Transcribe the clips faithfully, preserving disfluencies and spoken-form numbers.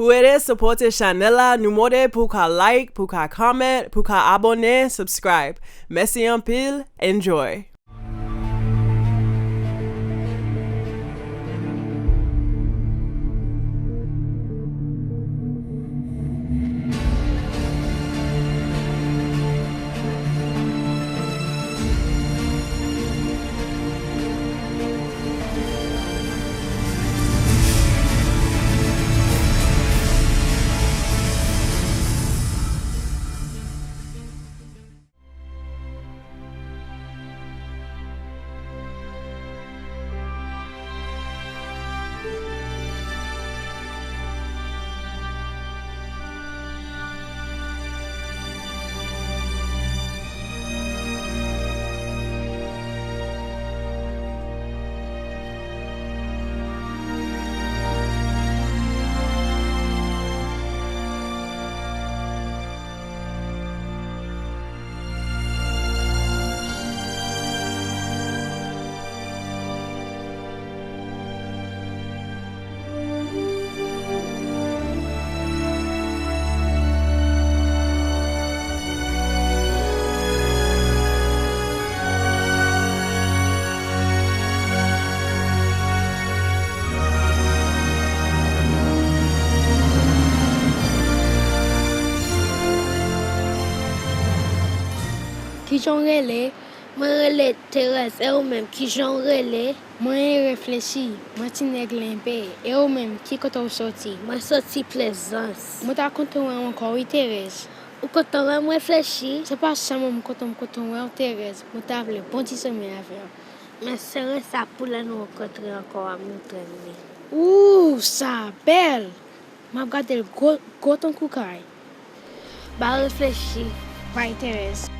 Pou ede sipòte chanèl la, nou mande pou w ka like, pou w ka comment, pou w ka abòne, subscribe. Mèsi anpil, enjoy! Kijan w rele? Mwen rele Terèz, e ou menm, kijan w rele? Mwen e reflechi, mwen ti nèg lenbe, e ou menm, ki kote w soti? Mwen soti Plezans. Mwen ta kontan wè w ankò wi, Terèz. Ou kontan wè m reflechi? Se pa chanm mwen kontan, m kontan wè w, Terèz. Mwen ta vle bon ti somèy avè w. Men sere sa pou lè nou rankontre ankò a, m nou trennen. Ooh, sa bèl! M ap gade l gwo, gwo tankou kay. Ba reflechi. Bay Terèz.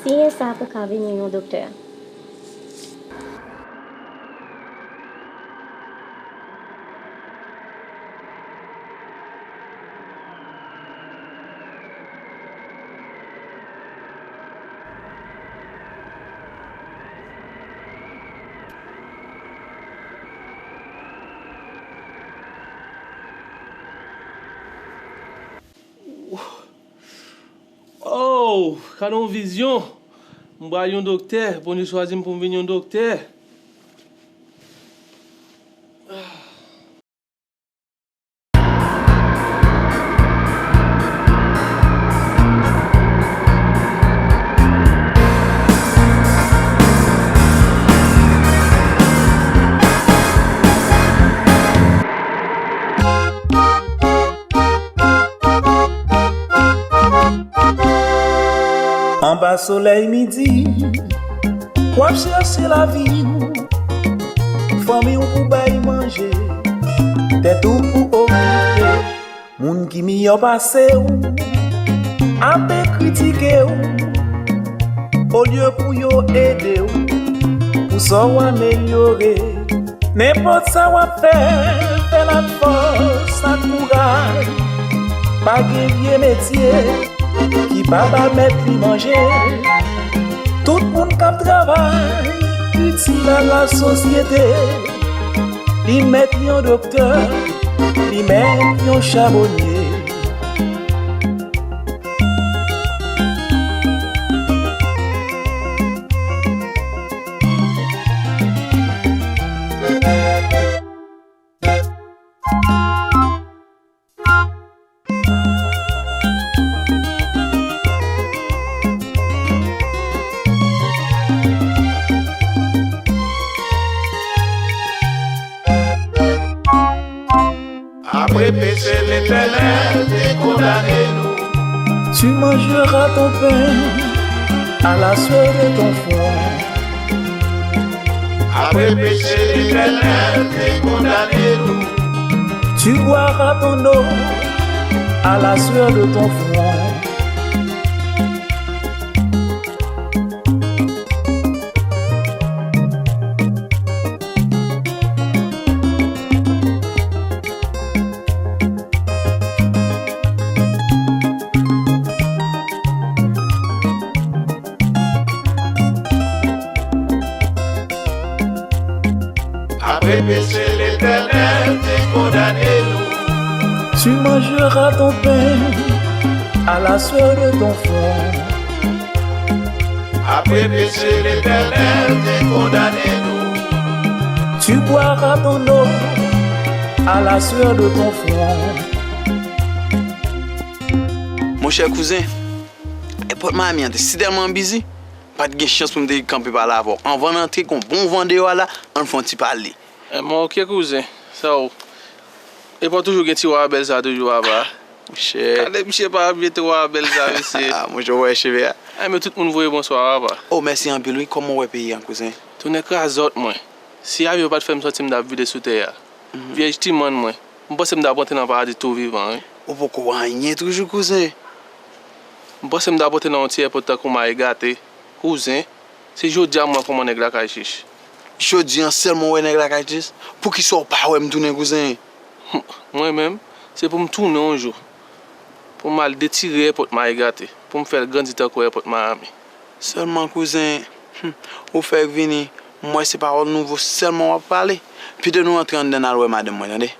Siyen sa pou ka vini yon doktè. Oh, gade yon vizyon. M pral yon doktè. Bondye chwazi m pou m vin yon doktè. Anba solèy midi, w ap chèche lavi w, fanmi w pou bay manje, tèt ou pou okipe. Moun ki miyò pase w ape kritike w, olye pou yo ede w pou sa w amelyore. Nenpòt sa w ap fè, fè l ak fòs ak kouraj. Pa gen vye metye ki pa ba mèt li manje. Tout moun k ap travay itil a lasosyete. Li mèt yon doktè, li mèt yon chabonye. Apre peche, Letènèl te kondane nou. Tu mangeras ton pain À la sueur de ton front. Après péché, l'Éternel te condamne nous. Tu boiras ton eau à la sueur de ton front. Après péché, l'Éternel te condamne nous. Tu mangeras ton pain à la sueur de ton front. Après péché, l'Éternel te condamne nous. Tu boiras ton eau à la sueur de ton front. Monchè kouzen, èpòt Miami an te si tèlman bizi, m pa t gen chans pou m te kanpe pale avè w. Anvan n antre, gen yon bon van deyò a la, ann fè yon ti pale. Enben, oke, kouzen. Sa w? Epa w toujou gen ti wa bèl sa toujou, papa? Monchè. Gade misye pa byen ti wa bèl sa, mesye. Monchè, w wè cheve a? Ay, men tout moun voye bonswa, papa. O, mèsi anpil, wi. Kòman w wè peyi a, kouzen? Tonnè krazòt mwen. Si avyon pa t fè m santi m t ap vide sou tè a. Vyèj ti mòn mwen. M panse m t ap rantre nan paradi tou vivan, wi. Ou poko wè anyen toujou, kouzen. M panse m t ap rantre nan yon ti èpòt tankou Mayi Gate. Kouzen, se jodi a m wè kòman nèg lakay chich. Jodi a sèlman w wè nèg lakay chich? Poukisa w pa wè m tounen, kouzen? Mwen menm, se pou m tounen yon jou. Pou m al detire èpòt Mayi Gate, pou m fè l grandi tankou èpòt Miami. Sèlman, kouzen, hmm, ou fèk vini, m wè se pawòl nouvo sèlman w ap pale. Pito nou antre anndan n al wè madanm mwen, tande.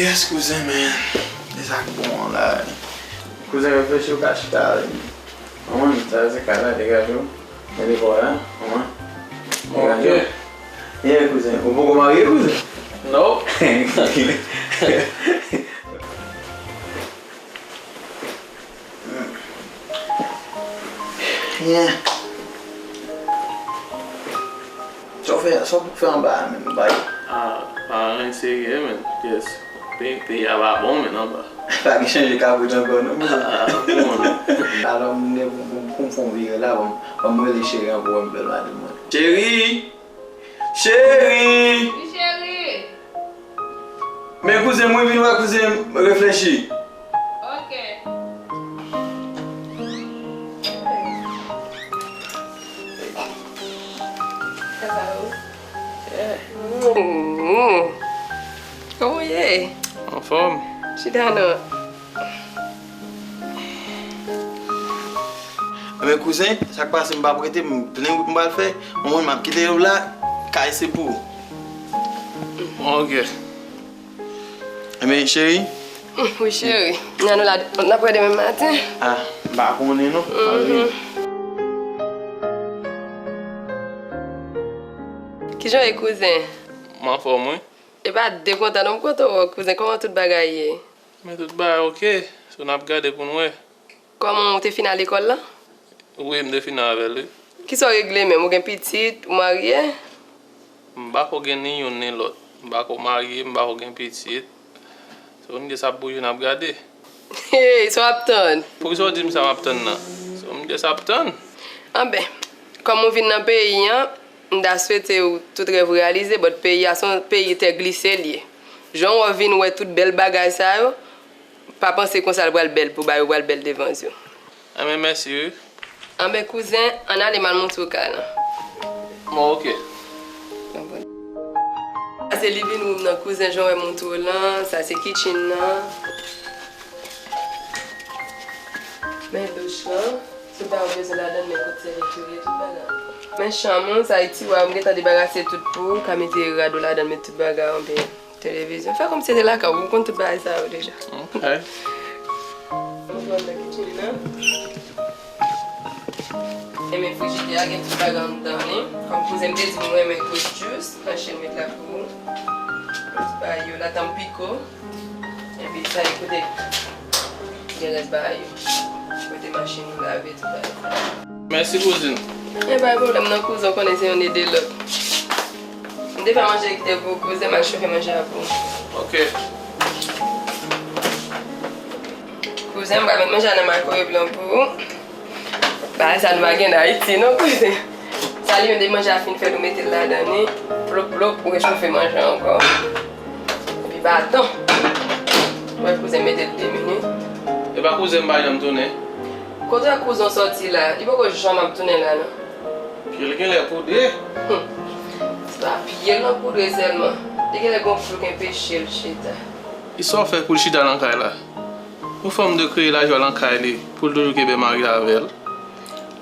Yes, kouzen, men. Se sa k bon an la. Kouzen, reflechi, ou ka chita. Manman, sa se kay la, degaje w. Mete kò w la, manman. Degaje w. Ok. Yeah, kouzen. Ou poko marye, kouzen? Non. Yeah. Sa w fè, sa w fè anba a menm, bay? Ah, pa anyen serye, men. Yes. Pe-, peyi a pa bon, men, anba. Pa gen chanje kabrit ankò, non, men. Ah, bon, non. Alò, m gen pou, pou, pou m fè yon vire la, ban m, ban m rele cheri an pou wè m bèl madanm mwen. Cheri! Cheri! Wi, cheri! Men kouzen mwen vin wè kouzen reflechi. Ok. Kòman w ye? Anfòm. Chita non. Enben, kouzen, sa k pase, m p ap rete, m plen wout m pral fè. Manman, m ap kite w la, kay se pou ou. Ok. Enben, cheri. Wi, cheri. N a nou la, n ap wè demen maten. Ah, m pa konnen non. Mhm. Kijan w ye, kouzen? M anfòm, wi. E pa de kontan non, m kontan wè w, kouzen. Kòman tout bagay ye? Men tout bagay ok. So, n ap gade pou n wè. Kòman, ou te fin al lekòl la? Wi, m te fin avè l, wi. Kisa w regle menm? Ou gen pitit, ou marye? M pa ko gen ni youn ni lòt. M pa ko marye, m pa ko gen pitit. So, m just ap bouje, n ap gade. Hey, sa w ap tann? Poukisa w di m sa m ap tann nan? So, m just ap tann. Anben, kòm ou vin nan peyi an, m ta swete w tout rèv ou reyalize, but peyi a se yon peyi tè glise l ye. Jan w vin wè tout bèl bagay sa yo, pa panse konsa l pral bèl pou bagay yo pral bèl devan zye w. Enben, mèsi, wi. Anben, kouzen, ann ale m al montre w kay lan. Bon, ok. Sa se living room nan, kouzen, jan w wè montre w lan, sa se kitchen nan. Men douch lan. Si w ta bezwen ladann, men kote sèvitri yo ye, tout bagay. Men chanm ou, sa e tiwa, m gentan debarase tout pou ou, ka mete rad ou ladann, met tout bagay anpil. Televizyon. Fè kòmsi se te lakay ou, ou konn tout bagay sa yo deja. Ok. Ou konn nan kitchen nan. Enben frijidè a gen tout bagay anndan li. Kòm kouzen m te di m renmen goat juice, panche m met la pou ou. Bagay yo la tanm piko. Epi sa, ekoute, gen rès bagay yo. Kote machin nou lave, tout bagay sa. Mèsi, kouzin. E pa pwoblèm non, kouzin, w konnen se youn ede lòt. M te fè manje ki te pou ou, kouzin, m al chofe manje a pou ou. Ok. Kouzin, m pral met manje a nan maykowèv lan pou ou. Bagay sa nou pa gen nan Ayiti non, kouzin. Sa li menm, depi manje a fin fèt, ou mete l ladan li, plop, plop, ou rechofe manje a ankò. Epi baton. Wè, kouzin, mete l de minit. E pa kouzin m pa janm tounen. Kote kouzin w sòti la? Li poko janm ap tounen la non. Pye l genlè poudre. Hum. Se pa pye l nan poudre sèlman. Li genlè gon flou k enpeche l chita. Kisa w fè pou l chita nan kay la? Yon fanm dwe kreye lajwa nan kay li pou l toujou kenbe mari l avè l.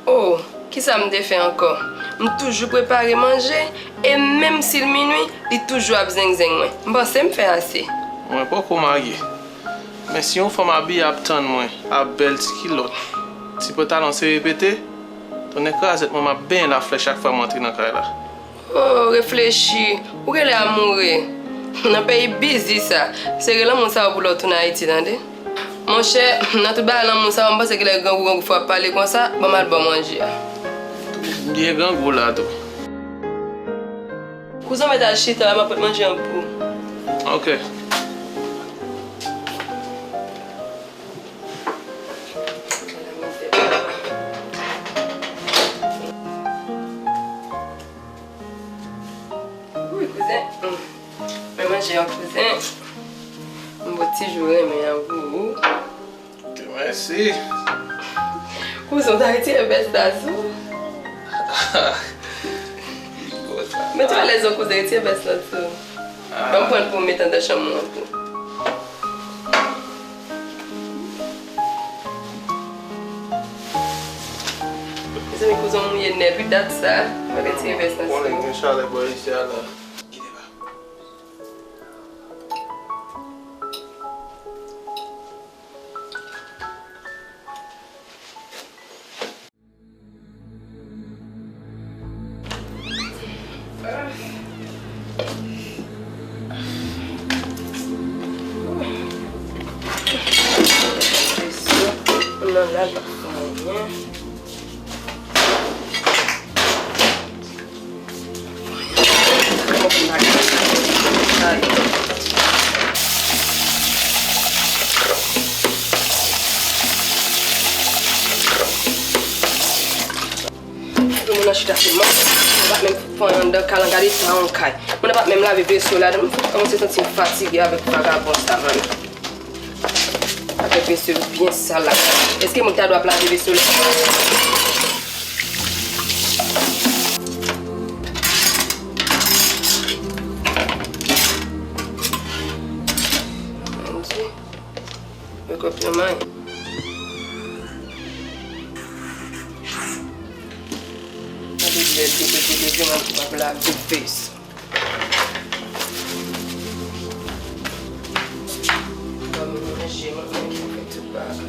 Oh, kisa m te fè ankò? M toujou prepare manje, e menm si l minui, li toujou ap zengzeng mwen. M panse m fè ase. Mwen poko marye. Men si yon fanm abiye ap tann mwen, ak bèl ti kilòt, ti pantalon sere pete, tonnè krazèt mwen m ap benyen laflè chak fwa m antre nan kay la. Oh, reflechi. Ou genlè amoure. Nan peyi bizi sa. Sere lanmou sa yo pou lè w tounen Ayiti, tande. Monchè, nan tout bagay lanmou sa yo, m panse genlè grangou, grangou fò ap pale konsa, ban m al ba w manje a. M byen grangou la tou. Kouzin, mèt al chita la, m ap pot manje an pou ou. Ok. Wi, kouzin. Mm. Men manje an, kouzin. M bo ti jou renmen an pou ou. Mèsi. Kouzin, w ta retire vès la sou. Li gwo sa. Men tou alèz, kouzin, retire vès la sou. Ah. Ban m pran l pou m met anndan chanm ou an tou. Mezanmi, kouzin mouye nèt, wi, dat sa. Mwen retire vès la sou. Konnen gen chalè bò isi a la. Moun nan chita sèlman. Mwen pa menm fè anndan kay lan, gade sa yon kay. Mwen pa menm lave veso ladan. Mwen kòmanse santi m fatige avèk vagabon sa, man. Avèk veso byen sal la. Èske moun ta dwe ap lave veso la? Bondye. Wake up your mind. Gade lè de bebe leve, mwen ki pa pou lave veso. Ban m manje, mwen menm ki fè tout bagay.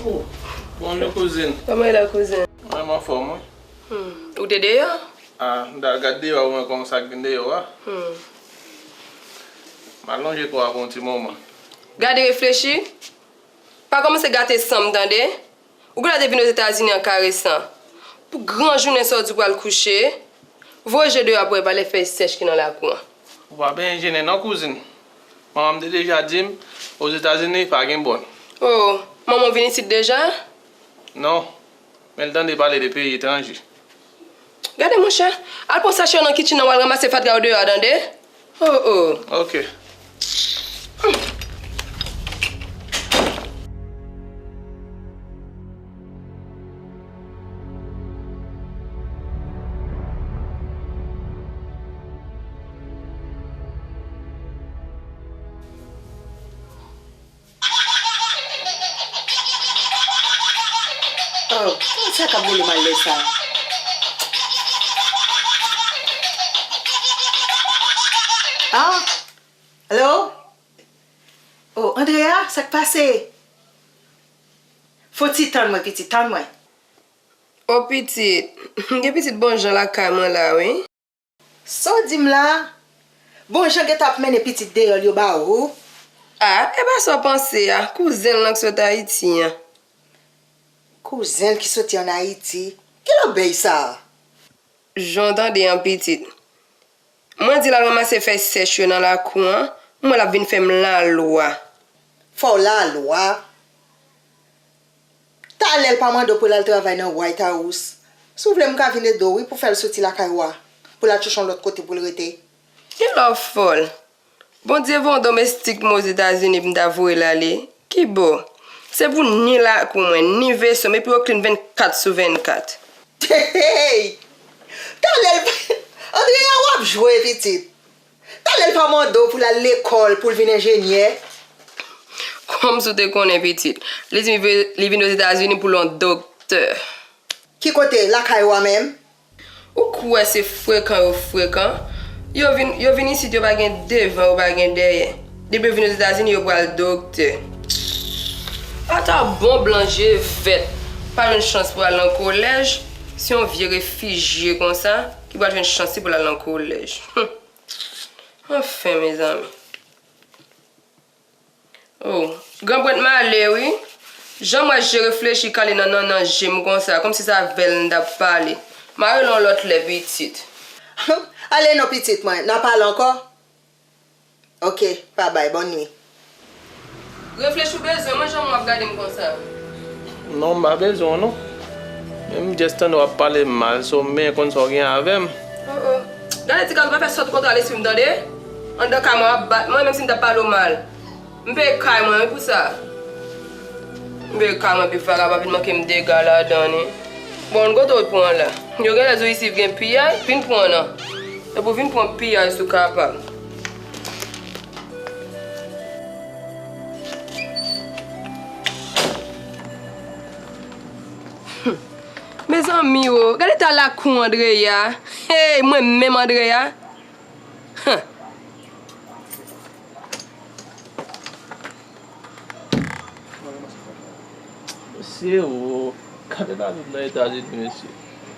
Oh, bonjou kouzin. Kòman w ye la, kouzin? Mwen, m anfòm, wi. Hmm. Ou te deyò? Ah, m t al gad deyò a, ou wè kòman sa k gen deyò a. Hmm. M al lonje kò a pou yon ti moman. Gade reflechi. Pa kòmanse gate san m, tande. Ou genlè te vin Ozetazini an karesan. Pou gran jounen sa w di w pral kouche, voye je deyò pou w wè valè fèy sèch ki nan lakou an. Ou pa benyen jennen non, kouzin. Manman m te deja di m, Ozetazini pa gen bòn. Oh, manman w vin isit deja? Non, men l tande pale de peyi etranje. Gade, monchè, al pran sachè yo nan kitchen nan, w al ranmase fatra yo deyò a, tande? Oh, oh. Ok. Oh, kiyès sa k ap boule m al lè sa? Ah, alo? Oh, Andrea, sa k pase? Fon ti tann mwen, pitit, tann mwen. O pitit, m gen pitit Bonjan lakay mwen la, wi. Sa w di m la? Bonjan gentan ap mennen pitit deyò l yo ba ou? Ah, e pa sa w panse a, kouzen l lan k sot Ayiti an. Kouzen l ki soti ann Ayiti? Ki lòbèy sa a? Jan w tande an pitit. Mwen di l al ranmase fèy sèch yo nan lakou an, m wè l ap vin fè m lalwa. Fè w lalwa? Talè l pa mande w pou l al travay nan White House. Si w vle, m ka vin ede w, wi, pou fè l soti lakay ou a, pou l al chèche yon lòt kote pou l rete. Kilè w fòl? Bondye voye yon domestik mwen Ozetazini pou m ta voye l ale. Ki bò? Se pou ni lakou mwen, ni veso m, epi yo klin vennkat sou vennkat. Hey! Talè l pa, Andrea, w ap jwe, pitit. Talè l pa mande w pou l al lekòl, pou l vin enjenyè. Kòmsi w te konnen, pitit. Li di m li vin Ozetazini pou l yon doktè. Ki kote? Lakay ou a menm? Ou kwè se frekan yo frekan? Yo vin, yo vin isit, yo pa gen devan, yo pa gen dèyè. Depi yo vin Ozetazini, yo pral doktè. Ata bon blan je vèt pa jwenn chans pou al nan kolèj, se yon vye refijye konsa ki pral jwenn chans li pou l al nan kolèj. Hum. Anfen, mezanmi. Oh, granbrèt m ale, wi. Jan m wè je reflechi k ale nan nannan je m konsa, kòmsi se avè l m t ap pale. M a rele w yon lòt lè, pitit. Ale non, pitit mwen, n a pale ankò. Oke, babay, bòn nwi. Reflechi w bezwen mwen, jan w ap gade m konsa? Non, m pa bezwen w, non. Men m just tande w ap pale m mal, so m benyen konn sa w gen avè m. Oh, oh. Gade ti gaz, ou pa fè sòt kontra lespri m, tande? Anndan kay mwen ap bat mwen, menm si m t ap pale w mal. M peye kay mwen, wi, pou sa. M peye kay mwen, epi vagabon vin manke m dega ladan li. Bon, kote w pran la? Yo genlè di w isi gen piyay, vin pran nan. Epi w vin pran piyay si w kapab. Mezanmi o, gade eta lakou Andrea. Hey, mwen menm Andrea. Huh. Mesye o, gade lavi m nan Etazini, mesye.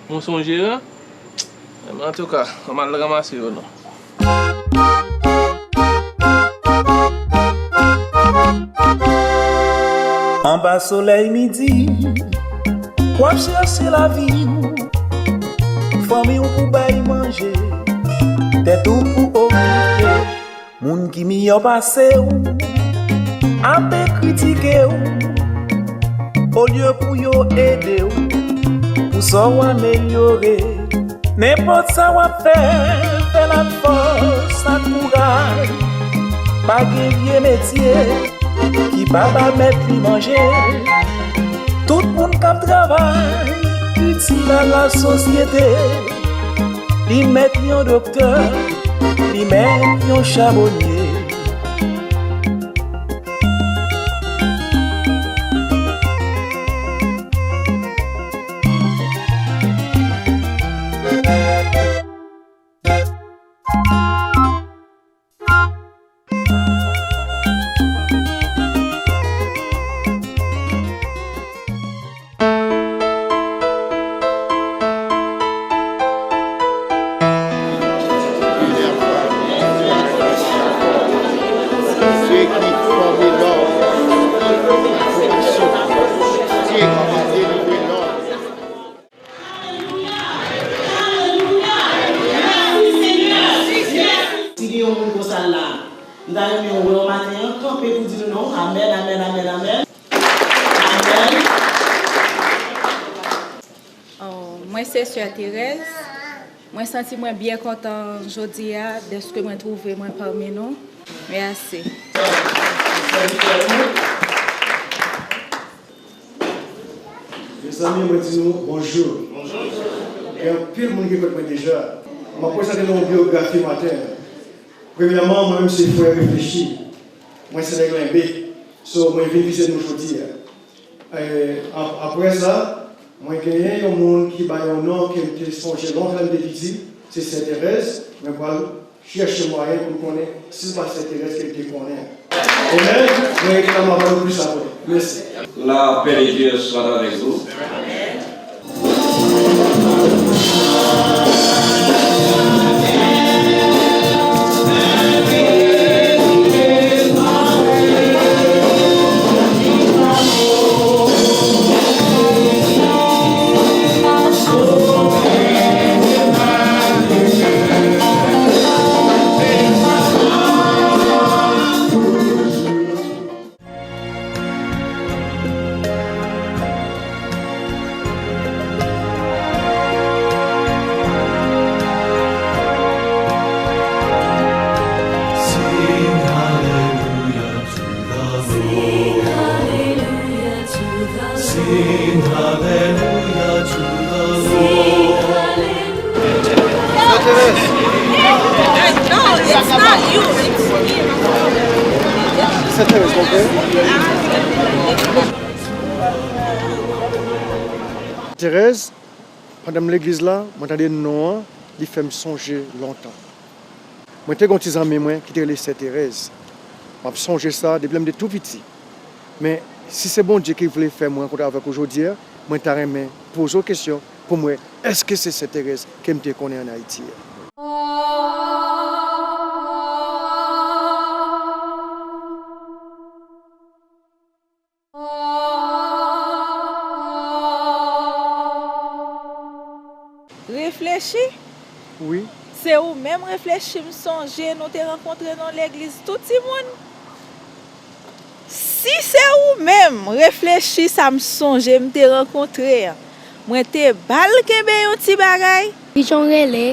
Mwen se yon jeran? Men antouka, m al ranmase yo non. Anba solèy midi, w ap chèche lavi w, fanmi w pou bay manje, tèt ou pou okipe. Moun ki miyò pase w ape kritike w, olye pou yo ede w pou sa w amelyore. Nenpòt sa w ap fè, fè l ak fòs ak kouraj. Pa gen vye metye ki pa ba mèt li manje. Tout moun k ap travay itil a lasosyete. Li mèt yon doktè, li mèt yon chabonye. Dye ki delivre lòm. Alelouya! Alelouya! Mèsi, Senyè! Si gen yon moun konsa la, m ta renmen wè w maten an, kanpe pou di nou non. Amèn, amèn, amèn, amèn. Amèn. Oh, mwen se Sè Thérèse. Mwen santi mwen byen kontan jodi a dèske mwen twouve mwen pami nou. Mèsi. Mezanmi, mwen di nou bonjou. Gen anpil moun ki konn mwen deja. M ap prezante nou yon biyografi maten an. Premyèman, mwen menm se Frè Reflechi. Mwen se nèg Lenbe. So, mwen vin vizit nou jodi a. E, ap-, apre sa, mwen genyen yon moun ki bay yon non ke m te sonje lontan lè m te piti. Se Sè Thérèse. Mwen pral Chèche mwayen pou l konnen si se pa Sè Terèz ke l te konnen an. Amèn. Mwen rete la, m ap pale plis apre. Mèsi. La paix de Dieu soit avec vous. Sing hallelujah to the Lord. Sing hallelujah to the Lord. Sing hallelujah to the Lord. Sè Terèz. No, it's not you, it's him. Sè Terèz, ok? Terèz, pandan m legliz la, mwen tande non an, li fè m sonje lontan. Mwen te gen yon ti zanmi mwen ki te rele Sè Terèz. M ap sonje sa depi lè m te tou piti. Men, si se Bondye ki vle fè mwen rankontre avèk ou jodi a, mwen ta renmen poze w kesyon pou m wè èske se Sè Terèz ke m te konnen ann Ayiti a. Reflechi? Wi. Se ou menm Reflechi m sonje nou te rankontre nan legliz tou timoun? Si se ou menm Reflechi sa m sonje m te rankontre an, mwen te ba l kenbe yon ti bagay. Kijan w rele?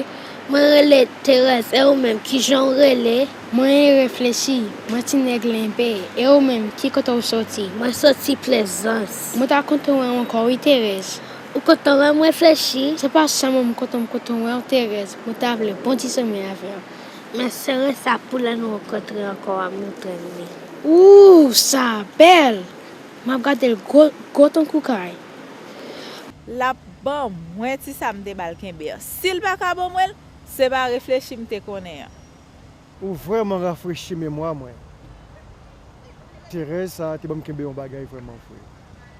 Mwen rele Terèz, e ou menm, kijan w rele? Mwen Reflechi, mwen ti nèg Lenbe, e ou menm, ki kote w soti? Mwen soti Plezans. Mwen ta kontan wè w ankò wi, Terèz. Ou kontan wè m Reflechi? Se pa sèlman m kontan, m kontan wè w, Terèz. Mwen ta vle bon ti zanmi avè w. Men sere sa pou lè nou rankontre ankò a, m nou tann li. Ooh, sa bèl! M ap gade l gwo, gwo tankou kay. L ap ban mwen ti sa m te ba l kenbe an. Si l pa ka ban mwen l, se pa Reflechi m te konnen an. Ou vrèman rafrechi memwa mwen. Terèz sa a te ban m kenbe yon bagay vrèman vre.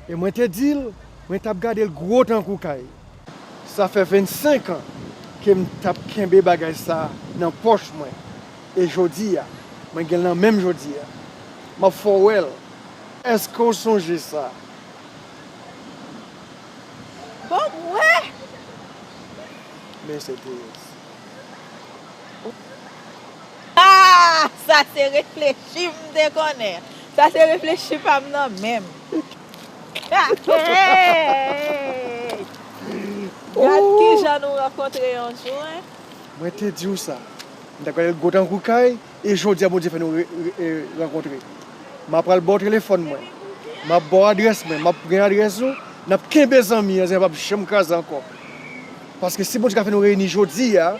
E mwen te di l, mwen t ap gade l gwo tankou kay. Sa fè vennsenk an ke m t ap kenbe bagay sa a nan pòch mwen. E jodi a, mwen gen l nan men m jodi a. M ap fè w wè l. Èske w sonje sa? Bon, m wè! Men se Terèz. Ah! Sa se Reflechi m te konnen. Sa se Reflechi pa m nan menm. Hey! Gad kijan nou rankontre yon jou, en. Mwen te di w sa. M t ap gade l gwo tankou kay, e jodi a Bondye fè nou re, re, e, rankontre. M ap pral ba w telefòn mwen. M ap ba w adrès mwen. M ap gen adrès ou. N ap kenbe zanmi an, zanmi an p ap janm kraze ankò. Paske si Bondye ka fè nou reyini jodi a,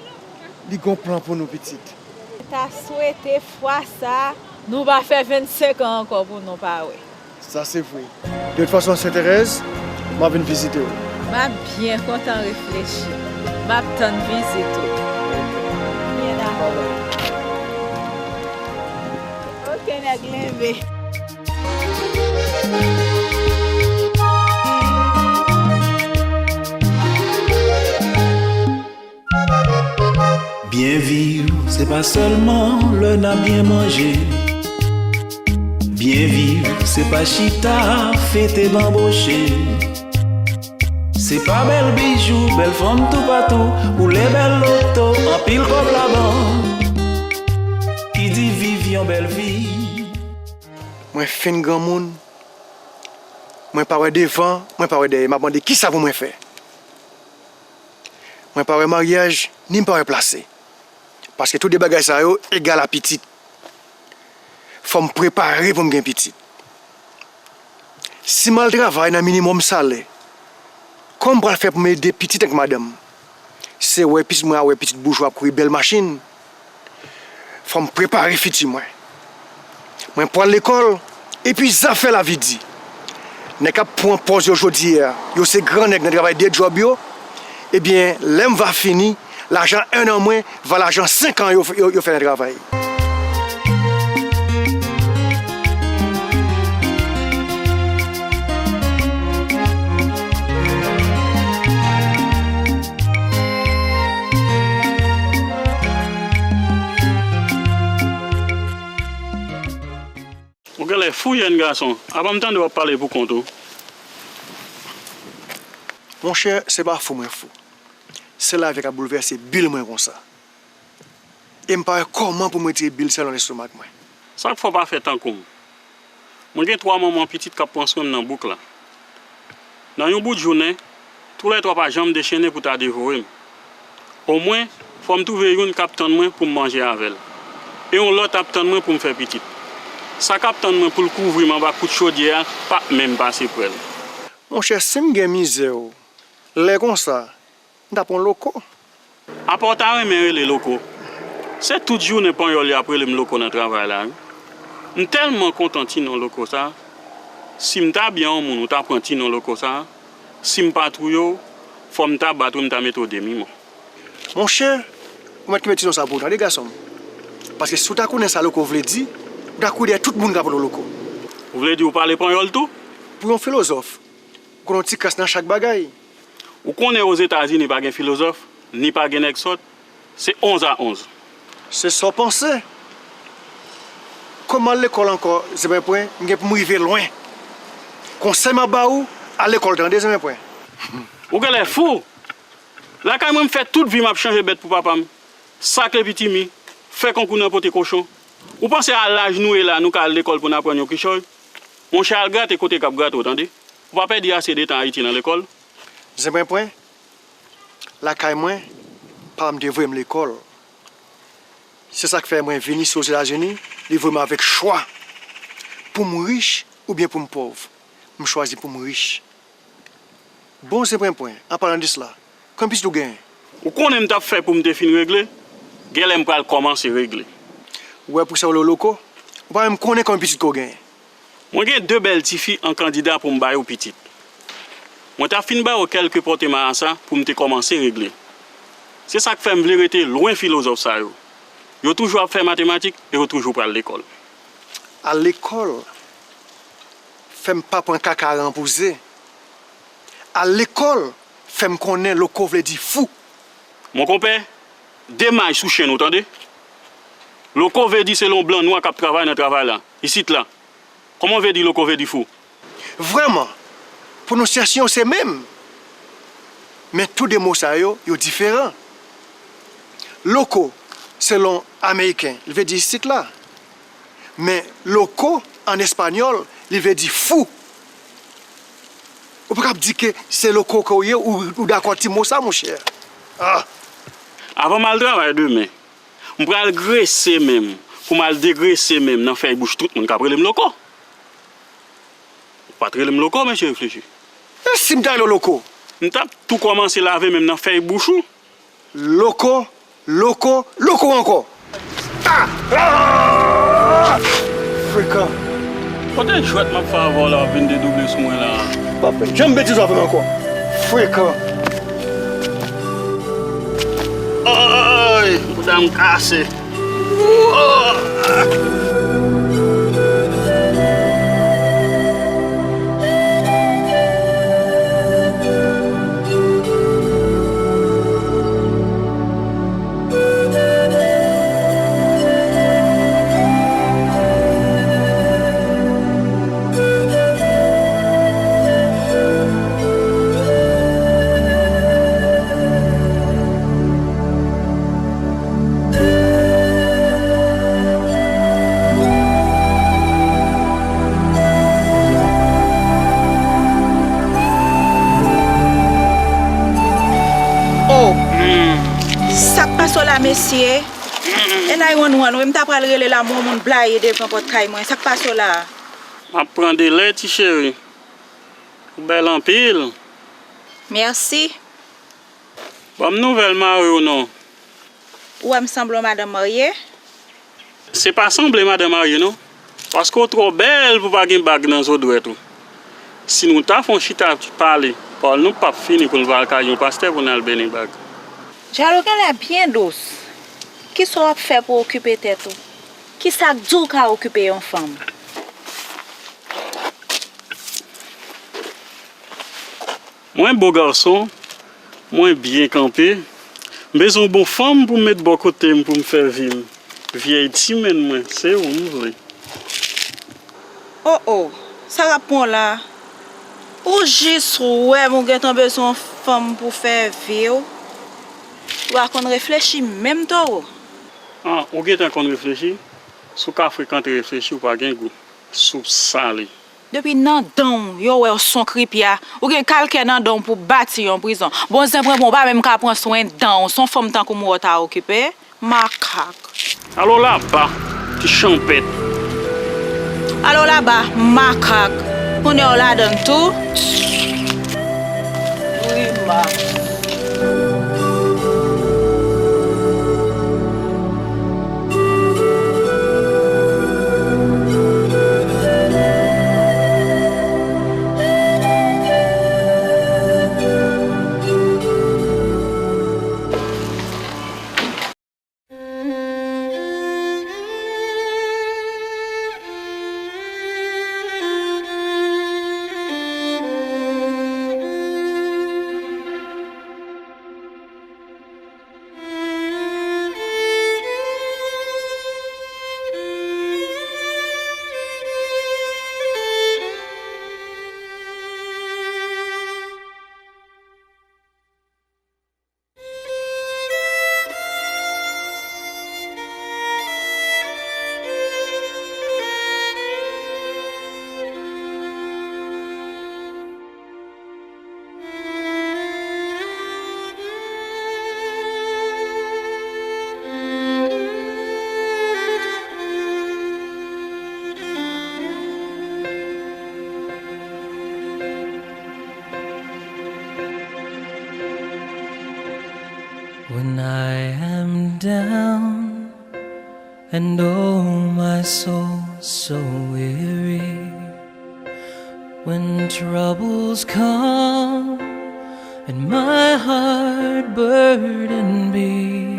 li gon plan pou nou, pitit. Mwen ta swete fwa sa a, nou pa fè vennsenk an ankò pou nou pa wè. Sa se vre. De tout fason, Sè Terèz, m ap vin vizite w. M ap byen kontan Reflechi. M ap tann vizit ou. Byen dakò. Ok, nèg Lenbe. Byen viv, se pa sèlman lè n ap byen manje. Byen viv, se pa chita, fete, banboche. Se pa bèl bijou, bèl fanm toupatou, woule bèl loto, anpil kòb labank. Ki di viv yon bèl vi. Mwen fin granmoun, mwen pa wè devan, mwen pa wè dèyè. M ap mande kisa pou mwen fè. Mwen pa wè maryaj, ni m pa wè plase. Paske tou de bagay sa yo egal a pitit. Fò m prepare pou m gen pitit. Si m al travay nan minimòm salè, kòman m pral fè pou m ede pitit ak madanm? Se wè pitit mwen a wè pitit boujwa ap kouri bèl machin. Fò m prepare fiti mwen. Mwen pral lekòl, epi zafè lavi di. Nèg k ap pran pòz yo jodi a, yo se gran nèg nan travay de djòb yo. Ebyen, lè m va fini, Lajan en an mwen va lajan senk an yo, yo, yo fè nan travay. Ou genlè fou, jèn gason. Avan m tande w ap pale pou kont ou. Monchè, se pa fou mwen fou. Se lavi k ap boulvèse bil mwen konsa. E m pa wè kòman pou m retire bil sa nan lestomak mwen. Sa k fè w pa fè tankou m? Mwen gen twa manman pitit k ap pran swen m nan bouk la. Nan yon bout jounen, toulètwa pa janm dechennen pou ta devore m. Omwen, fò m twouve youn k ap tann mwen pou m manje avè l. E yon lòt ap tann mwen pou m fè pitit. Sa k ap tann mwen pou l kouvri m anba kout chodyè a p ap menm pase prè l. Monchè, si m gen mizè w, lè konsa, m ta pran loko. Apa w ta renmen rele loko? Se tout jounen panyòl yo ap rele m loko nan travay la, wi. M tèlman kontan ti non loko sa. Si m ta byen yon moun, ou ta pran ti non loko sa. Si m pa touye w, fò m ta bat ou, m ta mete w demi mò. Monchè, ou mèt kenbe ti non sa pou ou tande, gason m. Paske si w ta konnen sa loko vle di, ou ta kouri dèyè tout moun k ap rele w loko. Ou vle di ou pale panyòl tou? Pou yon filozòf, ou konnen yon ti kras nan chak bagay. Ou konnen Ozetazini pa gen filozòf, ni pa gen nèg sòt, se onz a onz. Se sa w panse? Kòm m al lekòl ankò, Zenprenpren, m gen pou m rive lwen. Konsèy m ap ba ou, al lekòl tande, Zenprenpren. Ou genlè fou! Lakay mwen, m fè tout vi m ap chanje bèt pou papa m, sakle pitimi, fè konkou nan pote kochon. Ou panse a laj nou ye la, nou ka al lekòl pou n aprann yon kichòy? Monchè, al grate kote k ap grate w, tande. Ou pa pèdi ase de tan Ayiti nan lekòl. Zenprenpren, lakay mwen, papa m te voye m lekòl. Se sa k fè mwen vin isi Ozetazini, li voye m avèk chwa. Pou m rich oubyen pou m pòv, m chwazi pou m rich. Bon, Zenprenpren, an palan de sla, konbyen pitit ou genyen? Ou konnen m t ap fè pou m te fin regle, genlè m pral kòmanse regle. Ou wè pou sa yo rele w loko? Ou pa menm konnen konbyen pitit ke w genyen. Mwen gen de bèl tifi an kandida pou m ba yo pitit. Mwen t ap fin ba yo kèlke pòte marasa pou m te kòmanse regle. Se sa k fè m vle rete lwen filozòf sa yo. Yo toujou ap fè matematik e yo toujou pral lekòl. Al lekòl fè m pa pran kaka ran pou ze. Al lekòl fè m konnen loko vle di fou. Mon konpè, demay sou chenn ou, tande? Loko vle di se yon blan nwa k ap travay nan travay la, isit la. Kòman w vle di loko vle di fou? Vrèman, pwononsyasyon yo se menm. Men tou de mo sa yo, yo diferan. Loko, selon Ameriken, li vle di isit la. Men loko, an espanyòl, li vle di fou. Ou pa kab di ke se loko ke w ye, ou, ou dakò ti mo sa, monchè. Ah! Avan m al travay demen, m pral grese men m, pou m al degrese men m nan fèy bouch tout moun k ap rele m loko. Ou pa t rele m loko, mesye reflechi. E si m ta rele w loko? M t ap tou kòmanse lave men m nan fèy bouch ou. Loko, loko, loko ankò. Ah! Ah! Frekan. Kote jwèt m ap fè avè w la w ap vin dedouble sou mwen la? W ap fè janm betiz w ap fè m ankò. Frekan. Oy! Bouda m kase. Oh! Sa k pase w la, mesye? E la yon nwan, wi, m ta pral rele la, men yon moun blayi devan pòt kay mwen. Sa k pase w la? M ap pran de lè, ti cheri. Ou bèl anpil. Mèsi. Ban m nouvèl mari w non. Ou wè m sanble yon madanm marye? Se pa sanble madanm marye non. Paske w twò bèl pou pa gen bag nan zo dwèt ou. Si nou ta fè yon chita pale, pawòl nou p ap fini pou n va al kay yon pastè pou n al benen bag. Jalo genlè byen dous. Kisa w ap fè pou w okipe tèt ou? Kisa k di w ka okipe yon fanm? Mwen bo gason, mwen byen kanpe, m bezwen yon bon fanm pou m met bò kote m pou m fè vi m. Vyèy ti menn mwen, se ou m vle. O o, sa k ap pran w la a? Ou jis wè m ou gentan bezwen yon fanm pou fè vi w? Ou pa konn reflechi menm Towo. An, ou gentan konn reflechi? Si w ka frekante reflechi, ou pa gen gou. Soup sale. Depi nan dan w, yo wè w s on kripya. Ou gen kalkè nan dan w pou bati yon prizon. Bon zen pran bon, ou pa menm ka pran swen dan w. S on fanm tankou m wè w ta okipe. Makak. Alo laba, ti chanpèt. Alo laba, makak. Kounye a w ladann tou. Wi, ma. When I am down and oh my soul so weary, when troubles come and my heart burden be,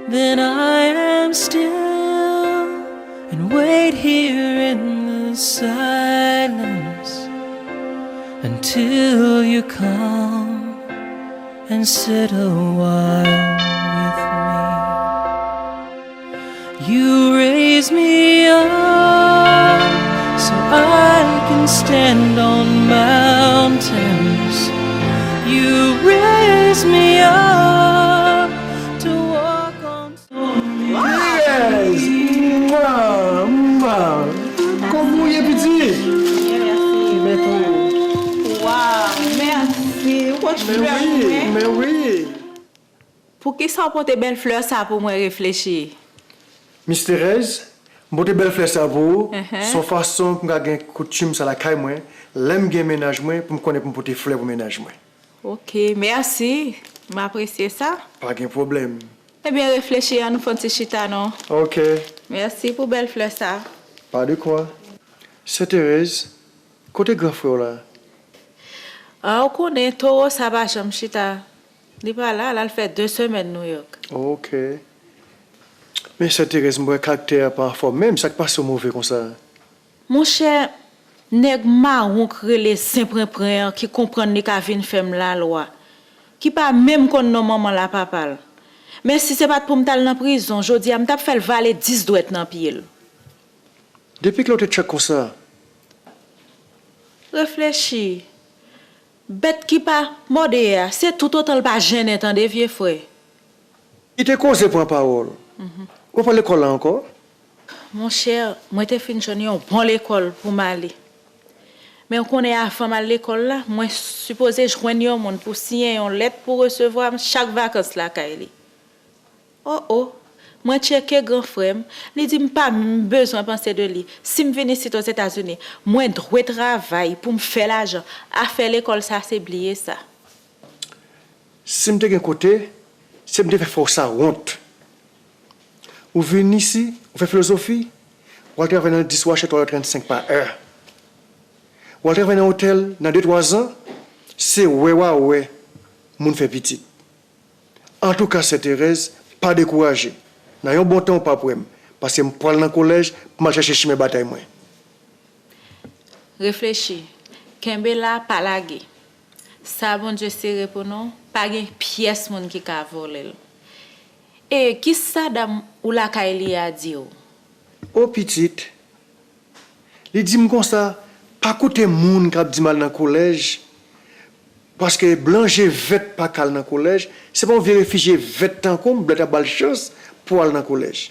then I am still and wait here in the silence until you come and sit a while with me. You raise me up so I can stand on mountains. You raise me up to walk on Yes! Mwa! Mwa! Kòman w ye, pitit? Mèt ou ye. Waw, mèsi. Ou pot flè pou mwen? Men wi! Poukisa w pote bèl flè sa pou mwen, Reflechi? Miss Thérèse, m pote bèl flè sa pou ou. Se yon fason pou m ka gen koutim sa lakay mwen. Lè m gen mennaj mwen, pou m konnen pou m pote flè pou mennaj mwen. Oke, mèsi. M apresye sa. Pa gen pwoblèm. Ebyen, Reflechi, ann nou fè yon ti chita non. Oke. Mèsi pou bèl flè sa. Pa de kwa. Sè Thérèse, kote gran frè w la? A, ou konnen, Towo sa pa janm chita. Li pa la, l al fè de semèn Nouyòk. Oke. Men Sè Thérèse, m wè karaktè a pa anfòm menm, sa k pase w move konsa? Monchè, nèg mawon k rele Zen Prenpren an ki konprann li ka vin fè m lalwa, ki pa menm konn non manman l a papa l. Men si se pa t pou m t al nan prizon, jodi a m t ap fè l vale dis dwèt nan pye l. Depi kilè w te tchèk konsa? Reflechi. Bèt ki pa mòde a, se toutotan l pa jennen tande vye frè. Kite koze pran pawòl. Ou pa pran lekòl la ankò? Monchè, mwen te fin jwenn yon bon lekòl pou m ale. Men w konnen avan m al lekòl la, mwen sipoze jwenn yon moun pou siyen yon lèt pou resevwa m chak vakans lakay li. O o, mwen tcheke gran frè m, li di m pa menm bezwen panse de li. Si m vin isit Ozetazini, mwen dwe travay pou m fè lajan. Afè lekòl sa se bliye sa. Si m te gen kote, se m te fè fè w sa wont. Ou vin isi, ou fè filozofi, w al travay nan dis wachè twa dola trannsenk pa è. W al travay nan otèl, nan de twa zan, se wè w a wè moun fè pitit. Antouka, Sè Terèz, pa dekouraje. Nan yon bon tan, w p ap wè m, paske m pwal nan kolèj pou m al chache chimen batay mwen. Reflechi. Kenbe la, pa lage. Sa Bondye sere pou nou, pa gen pyès moun ki ka vòlè l. E kisa dam ou lakay li a di w? O pitit, li di m konsa, pa koute moun k ap di m al nan kolèj, paske blan je vèt pa ka al nan kolèj, se pa yon vye refijye vèt tankou m, blan ta ba l chans pou al nan kolèj.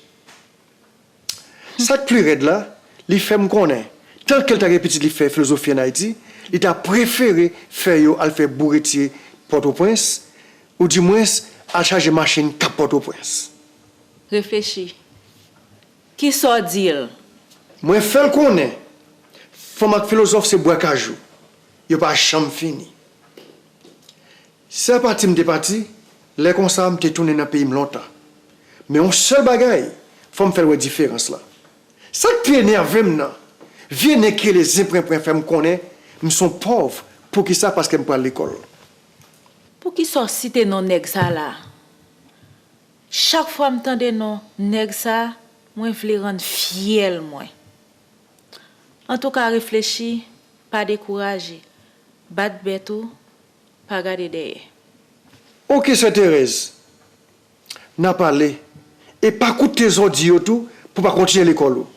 Sa k pi rèd la, li fè m konnen, tanke l ta gen pitit li fè filozofi ann Ayiti, li ta prefere fè yo al fè bouretye Pòtoprens, oudimwens al chaje machin Kap Pòtoprens. Reflechi. Kisa w di l? Mwen fè l konnen, fanm ak filozòf se bwa kajou, yo pa janm fini. Si apati m te pati, lè konsa m te tounen nan peyi m lontan. Men yon sèl bagay, fò m fè l wè diferans la. Sa k pi enève m nan, vye nèg ki rele Zen Prenpren fè m konnen m s on pòv. Poukisa? Paske m pral lekòl. Poukisa w site non nèg sa la? Chak fwa m tande non nèg sa, mwen vle rann fyèl mwen. Antouka, reflechi, pa dekouraje. Bat bèt ou, pa gade dèyè. Oke, Sè Terèz. N a pale. E pa koute sa w di yo tou pou w pa kontinye lekòl ou.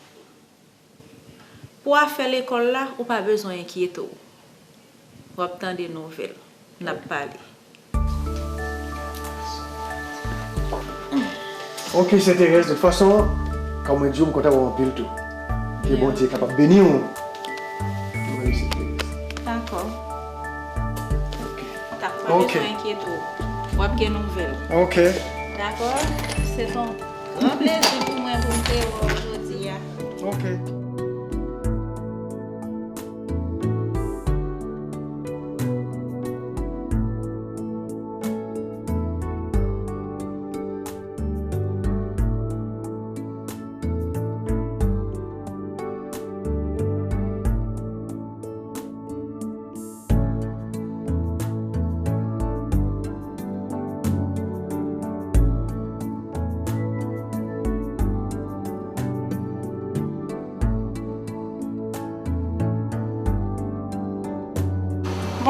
Pou afè lekòl la, ou pa bezwen enkyete w. W ap tande nouvèl. N ap pale. Oke, Sè Terèz, de tout fason, kòm mwen di w, m kontan wè w anpil tou. Ke Bondye kapab beni w. Wi, Sè Terèz. Dakò. Oke. Dakò, pa bezwen enkyete w. W ap gen nouvèl. Oke. Dakò? Se yon gran plezi pou mwen pou m te wè w jodi a. Oke.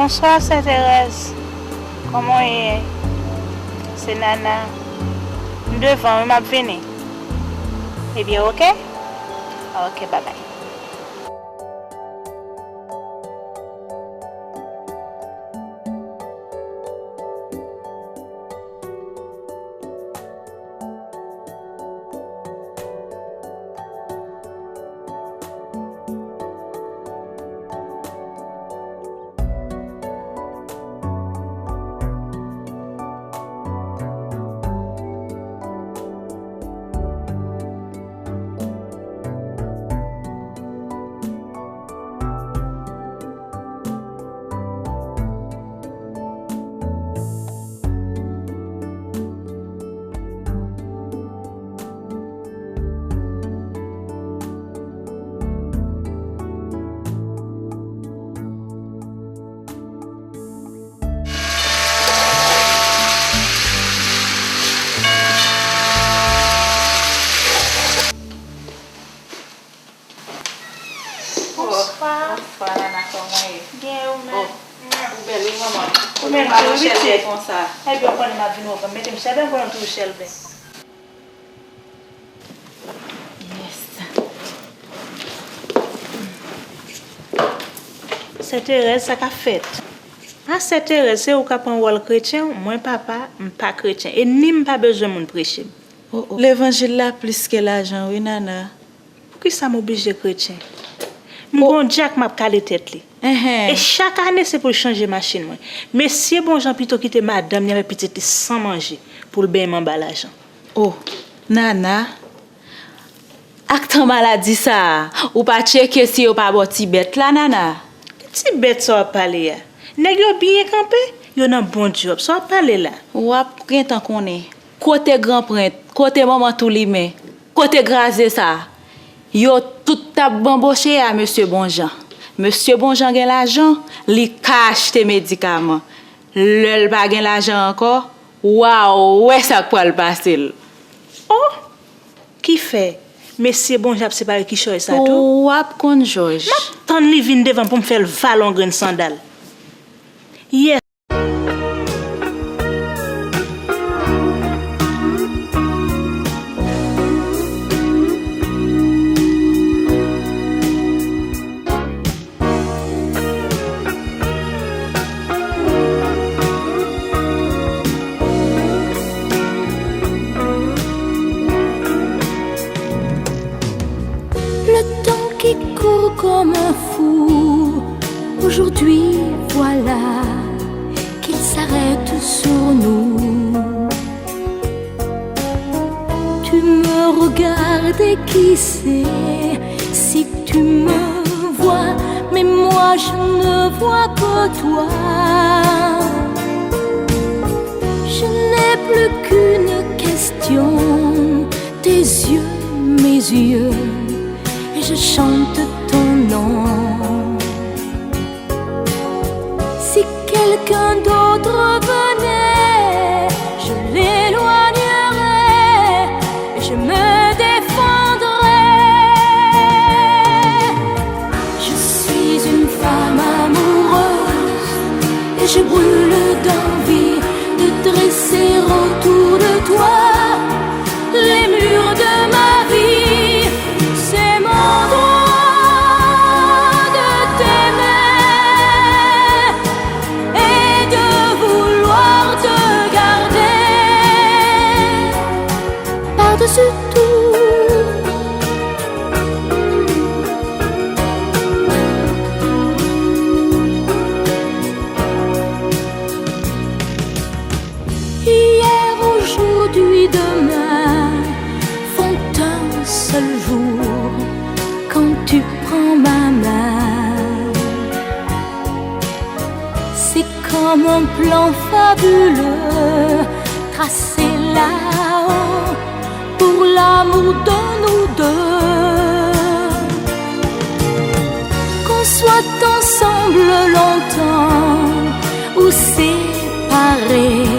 Bonswa, Sè Terèz. Kòman w ye? Se Nana. M devan wi, m ap vini. Ebyen, oke. Oke, babay. Bonswa. Bonswa, Nana, kòman w ye? Byen, ou menm? Oh, ou bèl wi, manman. Ou menm tou, pitit. Ebyen, ou konnen m ap vin wè w, mete m chèlbè, m konnen w toujou chèlbè. Yes. Sè Terèz, sa k ap fèt? A, Sè Terèz, se ou k ap pran wòl kretyen, mwen papa, m pa kretyen, e ni m pa bezwen moun preche m. Oh, oh. Levanjil la plis ke lajan wi, Nana. Poukisa m oblije kretyen? M gon djak m ap kale tèt li. Enhen. E chak ane se pou l chanje machin mwen. Mesye Bonjan pito kite madanm li avèk pitit li san manje pou l benyen m anba lajan. Oh, Nana. Ak tan maladi sa a, ou pa tcheke si yo pa ba w ti bèt la, Nana? Ki ti bèt sa w ap pale a? Nèg yo byen kanpe, yo nan bon djòb. Sa w ap pale la? W ap gentan konnen. Kote gran prent? Kote manman tou limen? Kote graze sa? Yo tout t ap banboche a Mesye Bonjan. Mesye Bonjan gen lajan, li ka achte medikaman. Lè l pa gen lajan ankò, Waw, ou wè sa k pral pase l. Oh! Kifè, mesye Bonjan ap separe kichòy sa tou? W ap konn, Jòj. M ap tann li vin devan pou m fè l vale yon grenn sandal. Yes. Le temps qui court comme un fou, aujourd'hui voilà qu'il s'arrête sur nous. Tu me regardes et qui sait si tu me vois, mais moi je ne vois que toi. Je n'ai plus qu'une question, tes yeux, mes yeux, et je chante ton nom. Si quelqu'un d'autre venait, je l'éloignerais et je me défendrais. Je suis une femme amoureuse et je brûle d'envie de dresser autour de toi les murs de ma vie. C'est mon droit de t'aimer et de vouloir te garder par-dessus tout. Hier, aujourd'hui, demain font un seul jour quand tu prends ma main. C'est comme un plan fabuleux tracé là-haut pour l'amour de nous deux. Qu'on soit ensemble longtemps ou séparés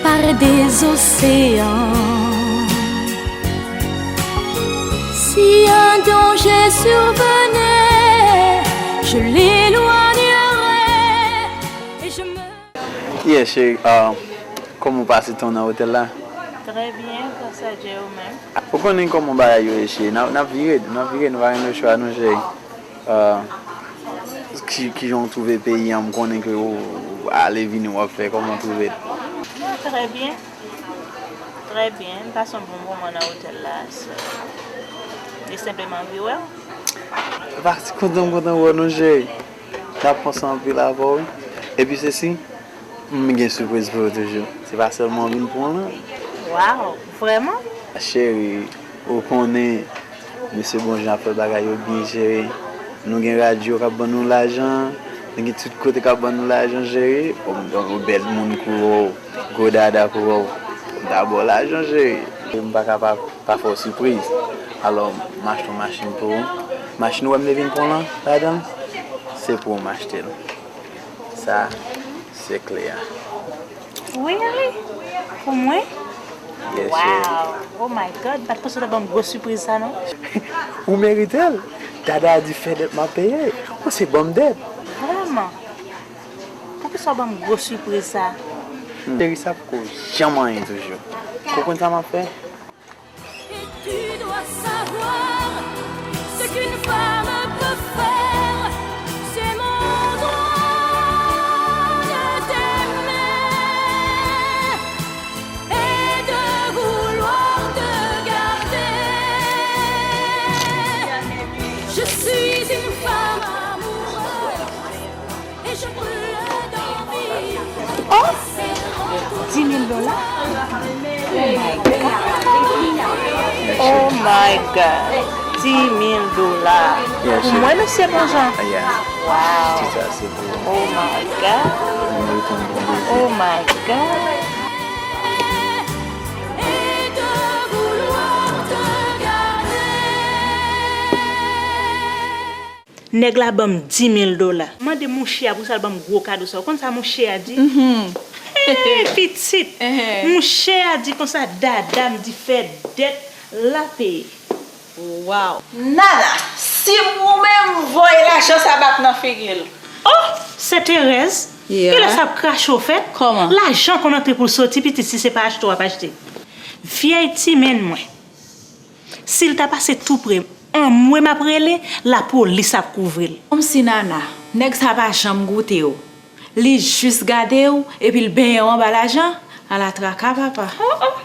par des océans. Si un danger survenait, je l'éloignerais et je me... Yeah, cheri, uh, kòman w pase tan nan otèl la? Trè byen, gras a Dye, ou menm? Ou konnen kòman bagay yo ye, cheri. N ap, n ap vire, n ap vire, nou pa gen lechwa, non, cheri. Ah, ki, kijan w twouve peyi an? M konnen ke w, w ale vini w ap fè, kòman w twouve l? Non, trè byen. Trè byen. M pase yon bon moman nan otèl la. So, li senpleman anvi wè w. M pa ti kontan, m kontan wè w non, cheri. M ap panse anpil avè w, wi. Epi sesi, m gen sipriz pou ou toujou. Se pa sèlman vin pran w lan. Waw, vrèman? Cheri, ou konnen, mesye Bonjan ap fè bagay yo byen, cheri. Nou gen radyo k ap ban nou lajan, nou gen tout kote k ap ban nou lajan, cheri. Ou, ou bèl moun kou ou, gwo dada kou ou. M ta ba w lajan, cheri. M pa ka pa, pa fè w sipriz. Alò, m achte yon machin pou ou. Machin ou wè m te vin pran w lan, ladan l, se pou ou m achte l. Sa, se kle a. Really? Pou mwen? Yes, cheri. Wow! Oh my God! M pa t panse w t ap ban m gwo sipriz sa, non. Ou merite l. Dada di fè dèt m ap peye. Ou se ban m dèt. Vrèman? Poukisa w ban m gwo sipriz sa? Hmm. Cheri, sa poko janm anyen toujou. Ou konn sa m ap fè? Et tu dois savoir ce qu'une femme peut faire. C'est mon droit de t'aimer et de vouloir te garder. Je suis une femme amoureuse. Oh! Dis mil dola? Oh my God! Oh my God! Dis mil dola! Yeah, pou mwen, mesye Bonjan? Yeah. Wow! Ti sa, se pou... Oh my God! Mwen rekonn Bondye. Oh my God! Nèg la ban m dis mil dola. M mande mouche a pou sa l ban m gwo kado sa. Ou konn sa mouche a di? Mhm. Hey, pitit! Mouche a di konsa, dada m di fè dèt la peye. Waw! Nana, si m goumen, m voye lajan sa bat nan figi l. Oh, Sè Terèz! Genlè sa ap krache w fè. Kòman? Lajan konn antre pou l soti, pitit, si se pa achte w ap achte. Vyèy ti menn mwen. Si l ta pase tou pre m, anmwe m ap rele, lapolis ap kouvri l. Kòmsi Nana, nèg sa pa janm goute w. Li jis gade w, epi l benyen w anba lajan. Ala traka, papa. Oh, oh.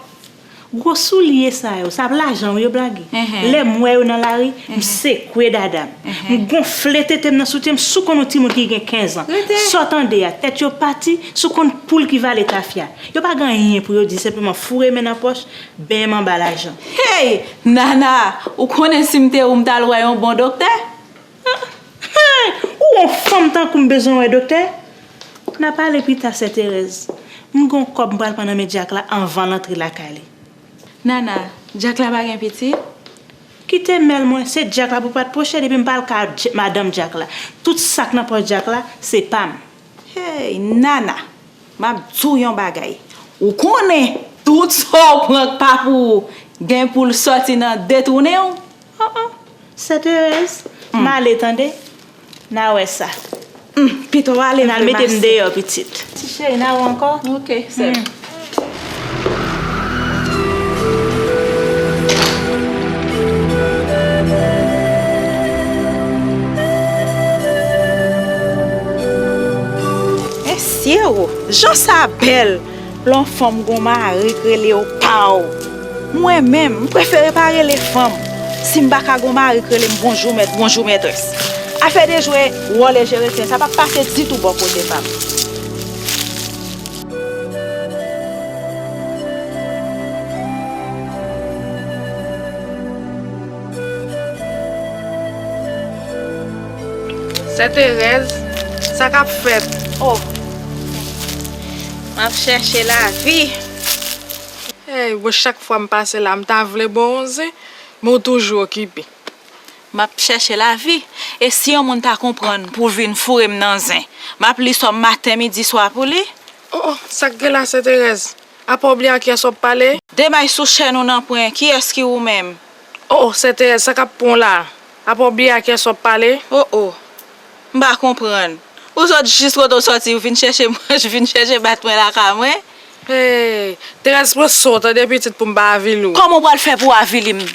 Gwo soulye sa yo, sa ap lajan wi yo blage. Lè m wè yo nan lari, m sekwe dada m. M gonfle tete m nan soutyen m, si w konn yon timoun ki gen kenz an. Sa w tande a, tèt yo pati, si w konn poul ki vale tafya. Yo pa gen anyen pou yo di, senpleman foure men nan pòch, benyen m anba lajan. Hey! Nana, ou konnen si m te ou, m t al wè yon bon doktè? Hey! Ou yon fanm tankou m bezwen wè doktè? N a pale pita, Sè Terèz. M gon kòb m pral pran nan men Dyak la anvan l antre lakay li. Nana, Dyak la pa gen pitit? Kite mèl mwen, se Dyak la pou pa t pwoche depi m pa al ka Dj-, madanm Dyak la. Tout sa k nan pòch Dyak la, se pa m. Hey, Nana, m ap di w yon bagay. Ou konnen, tout sa w pran k pa pou ou, gen pou l sòti nan detounen w. Oh, oh. Sè Terèz, m ale tande. N a wè sa. Pito w ale. N al mete m deyò, pitit. Ti cheri, n a wè ankò. Ok, sè m. Mesye o, jan sa bèl! Lè yon fanm gon mari k rele yo pa w. Mwen menm, m prefere pa rele fanm. Si m pa ka gon mari k rele m bonjou mèt, bonjou mètrès. Afè de jwe wòl e jere chen, sa p ap pase ditou bò kote pa m. Sè Terèz, sa k ap fèt? Oh, m ap chèche lavi. Hey, bon, chak fwa m pase la, m ta vle ba w yon zen, men w toujou okipe. M ap chèche lavi. E si yon moun ta konprann pou l vin foure m nan zen, m ap li sòm maten, midi, swa pou li. Oh, oh, sa k gen la, Sè Terèz? Apa w bliye a kiyès w ap pale? Demay sou chèn ou nan pwen, kiyès ki ou menm? Oh, oh, Sè Terèz, sa k ap pran w la? Apa w bliye a kiyès w ap pale? Oh, oh, m pa konprann. Ou sot jis kote w sòti, ou vin chèche manje, vin chèche bat mwen lakay mwen? Hey, Terèz, pran san w tande pitit pou m pa avili w. Kòman w pral fè pou w avili m?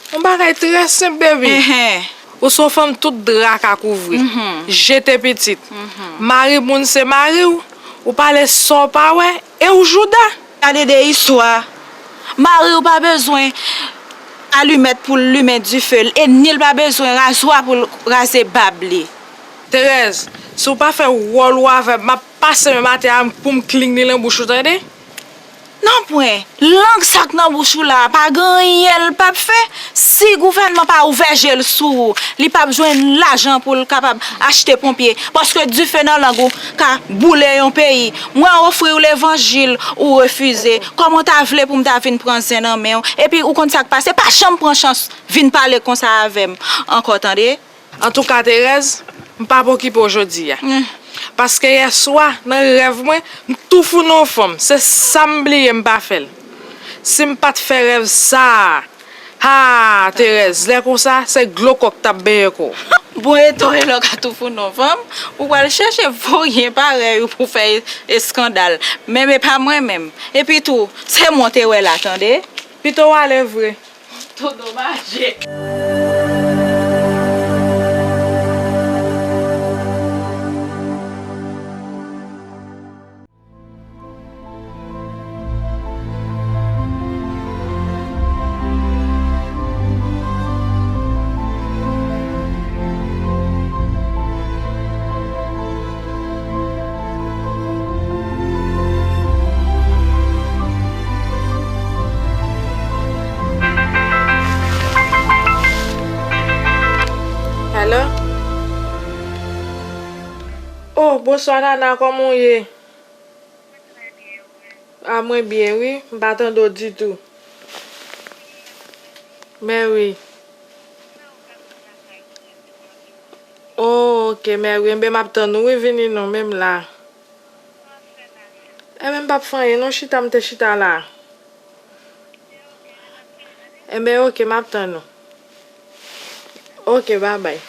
Yon bagay trè senp, baby. Enhen. Ou se yon fanm tout dra ka kouvri. Mhm. Jete pitit. Mhm. Mari moun se mari w. Ou pale sa w pa wè. E w jouda. Gade de istwa. Mari w pa bezwen alimèt pou l limen dife l. E ni l pa bezwen razwa pou l raze bab li. Terèz, si w pa fè wòl ou avè m, m ap pase men m atè a pou m kling li nan bouch ou, tande? Nanpwen, lang sa k nan bouch ou la a, pa gen anyen l p ap fè. Si gouvènman pa ouvè je l sou ou, li p ap jwenn lajan pou l kapab achte ponpye. Paske dife nan lang ou ka boule yon peyi. Mwen ofri w levanjil, ou refize. Kòman w ta vle pou m ta vin pran zen nan men w? Epi ou konn sa k pase, pa janm pran chans vin pale konsa avè m ankò, tande? Antouka, Terèz, m p ap okipe w jodi a. Mm. Paske yèswa, nan rèv mwen, m tou fou nan yon fanm. Se sa m bliye m pa fè l. Si m pa t fè rèv sa a, ha, Terèz, lè konsa, se dlo kòk t ap benyen kò w. Bon, e tò, e lè w ka tou fou nan yon fanm, ou pral chèche voryen parèy ou pou fè eskandal. Men, men pa mwen menm. Epi tou, se mwen w te wè la, tande? Pito w ale vre. Tout domaje. Alo? Oh, bonswa Nana, kòman w ye? A, mwen byen wi, m pa tande w ditou. Mèwi. Oh, ok, mèwi. Enben, m ap tann ou wi, vini non, menm la. Enben, m M p ap fè anyen non, chita m te chita la. Enben, oke, m ap tann ou. Oke, babay.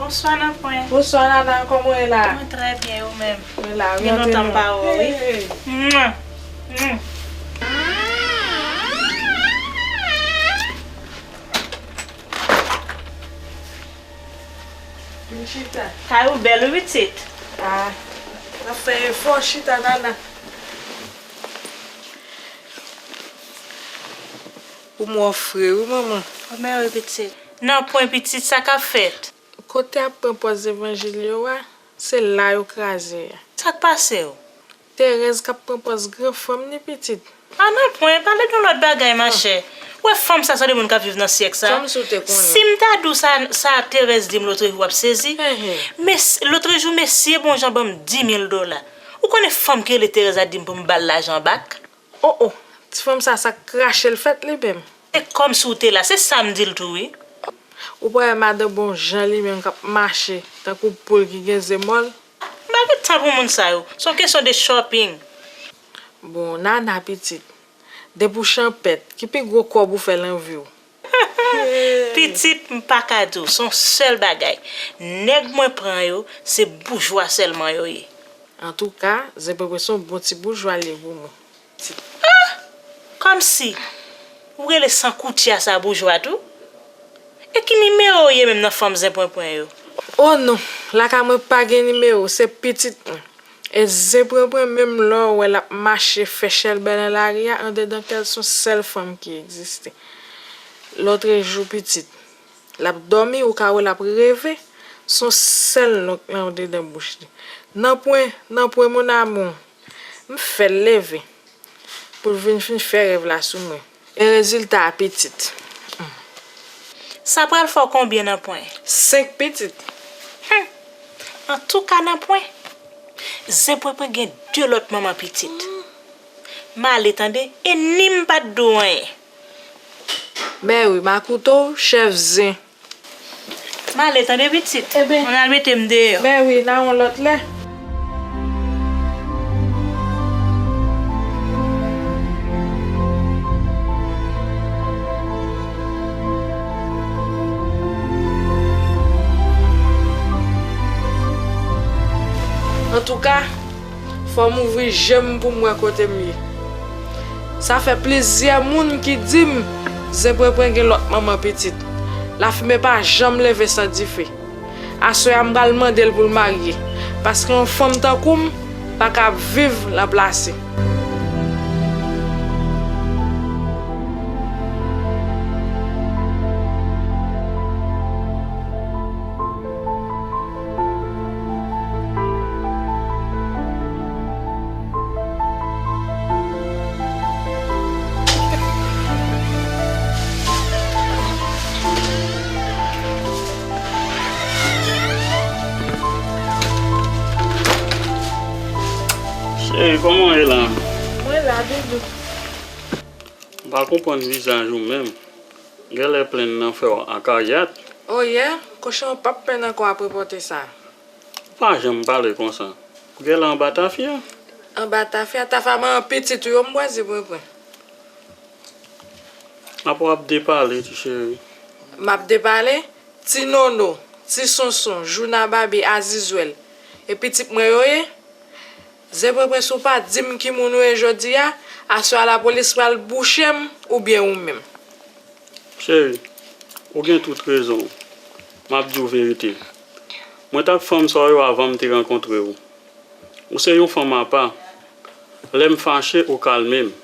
Bonswa, Nanpwen. Bonswa, Nana. Kòman w ye la? Mwen trè byen, ou menm? Mwen la, wi. Gen lontan m pa wè w, wi. Hey. Mwa. Mm. Vin chita. Kay ou bèl, wi, pitit. Ah, n ap fè efò, chita, Nana. Ou mò fre, wi, manman. Mèsi, pitit. Nanpwen, pitit, sa k ap fèt? Kote ap pran pòz levanjil yo a, se la yo kraze a. Sa k pase w? Terèz k ap pran pòz gran fanm ni pitit. Ah, Nanpwen, pale de yon lòt bagay, machè. Ou wè fanm sa se de moun k ap viv nan syèk sa. Kòmsi w te konnen. Si m ta di w sa, sa Terèz di m lotrejou, w ap sezi. Enhen. Mes-, lotrejou, mesye bon jan ban m di mil dola. Ou konnen fanm ki rele Terèz la di m pou m ba l lajan bak? O, o, ti fanm sa, sa k krache l fèt li menm. Se kòmsi w te la, se sa m di l tou, wi. Ou pa wè madan bon jan li menm k ap mache tankou poul ki gen ze mòl? M pa gen tan pou moun sa yo. Se yon kesyon de shopping. Bon, Nana pitit, depi w chanpèt, ki pi gwo kòb ou fè nan vi w? Pitit, m pa ka di w, se yon sèl bagay. Nèg mwen pran yo, se boujwa sèlman yo ye. Antouka, Zen Prenpren se yon bon ti boujwa li ye pou mwen. Ah! Kòmsi! Ou rele san koutya sa boujwa tou? E ki nimewo w ye menm nan fanm Zen Prenpren yo? O non, lakay mwen pa gen nimewo, se pitit mwen. E Zen Prenpren menm lè w wè l ap mache fè chèlbè nan lari a, andedan kè l se yon sèl fanm ki egziste. Lòtrejou pitit, l ap dòmi, ou ka wè l ap reve, se yon sèl non k nan andedan bouch li. Nanpwen, Nanpwen, mon amour. M fè l leve pou l vin fin fè rèv la sou mwen. E rezilta a pitit. Sa pral fè w konbyen Nanpwen? Senk pitit. Hum! Antouka Nanpwen, Zen Prenpren gen de lòt manman pitit. M ale tande, e ni m pa t di w anyen. Mèwi, m a koute w, chèf zen. M ale tande pitit. Enben, mwen al mete m deyò. Mèwi, nan yon lòt lè. Antouka, fò m ouvri je m pou m wè kote m ye. Sa fè plizyè moun ki di m Zen Prenpren gen lòt manman pitit. Lafimen pa janm leve san dife. Aswè a m pral mande l pou l marye, paske yon fanm tankou m pa ka ap viv nan plase. Cheri, kòman w ye la? Mwen la, doudou. M pa konprann vizaj ou menm. Genlè plenn nan fè w akaryat. O yè, kochon p ap plenn ankò apre pòte sa. Pa janm pale konsa. Ou genlè anba tafya? Anba tafya, tafya manman pitit ou yo m bwè di prenpren. Apa w ap depale, ti cheri? M ap depale? Ti Nono, Ti Sonson, Jouna Babi, Azizwèl, e pitit mwen yo ye? Zebreprens ou pa di m ki moun ou ye jodi a, aswè a lapolis pral bouche m oubyen ou menm? Cheri, ou gen tout rezon w. M ap di w verite. Mwen t ak fanm sa yo avan m te rankontre w. Ou se yon fanm apa. Lè m fache, ou kalme m.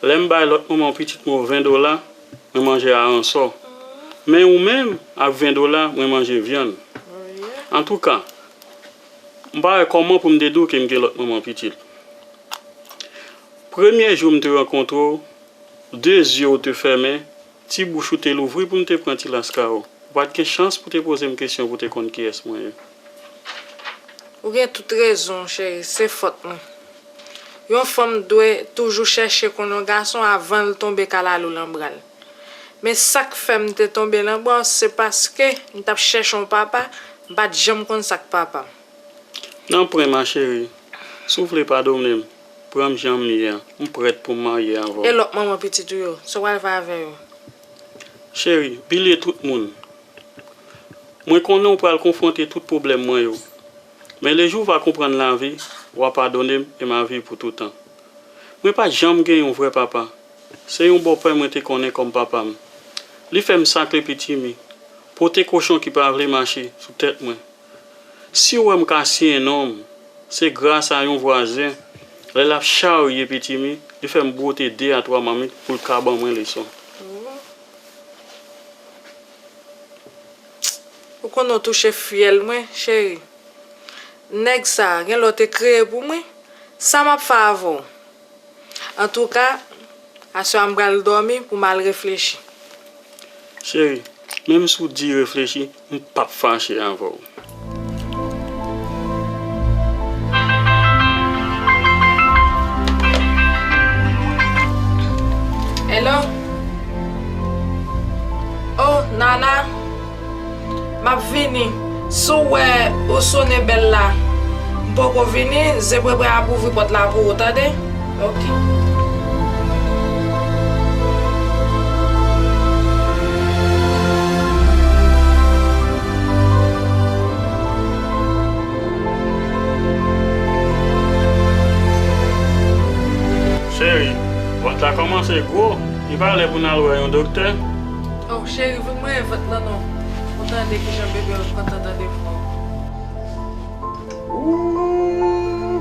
Lè m bay lòt manman pitit mwen yo ven dola, mwen manje aransò. Men ou menm, ak ven dola, mwen manje vyann. Antouka, m pa wè kòman pou m te di w ke m gen lòt manman pitit. Premye jou m te rankontre w, de zye w te fèmen, ti bouch ou te louvri pou m te pran ti laska w. Ou pa t gen chans pou te poze m kesyon pou te konn kiyès mwen ye. Ou gen tout rezon w, cheri, se fòt mwen. Yon fanm dwe toujou chèche konn yon gason avan l tonbe kalalou lan bra l. Men sa k fè m te tonbe lan bra w, se paske m t ap chèche yon papa, m pa t janm konn sa k papa m. Nanpwen, ma chérie. Si w vle padone m, pran m jan m ye a. M prèt pou m marye avè w. E lòt manman pitit ou yo, sa w pral fè avè yo? Cheri, bliye tout moun. Mwen konnen w pral konfwonte tout pwoblèm mwen yo. Men lejou w va konprann lavi, w a padone m e m a viv pou toutan. Mwen pa t janm gen yon vrè papa. Se yon bòpè mwen te konnen kòm papa m. Li fè m sakle pitimi, pote kochon ki pa vle mache sou tèt mwen. Si w wè m ka siyen non m, se gras a yon vwazen, lè l ap charye pitimi, li fè m bwote de a twa mamit pou l ka ban mwen leson. Ou konnen w touche fyèl mwen, cheri. Nèg sa a, gen lè w te kreye pou mwen. Sa m ap fè avè w? Antouka, aswè a m pral dòmi pou m al reflechi. Cheri, menm si w di reflechi, m p ap fache avè w. Hello? Oh, Nana. M ap vini. Si w wè ou sonnen bèl la, m poko vini, Zebreprè ap ouvri pòt la pou ou, tande? Ok. Cheri, vant la kòmanse gwo. Li pa lè pou n al wè yon doktè? Oh, cheri, vin mwen vant lan non. Ou tande kijan bebe yo kontan tande vwa w. Ooh.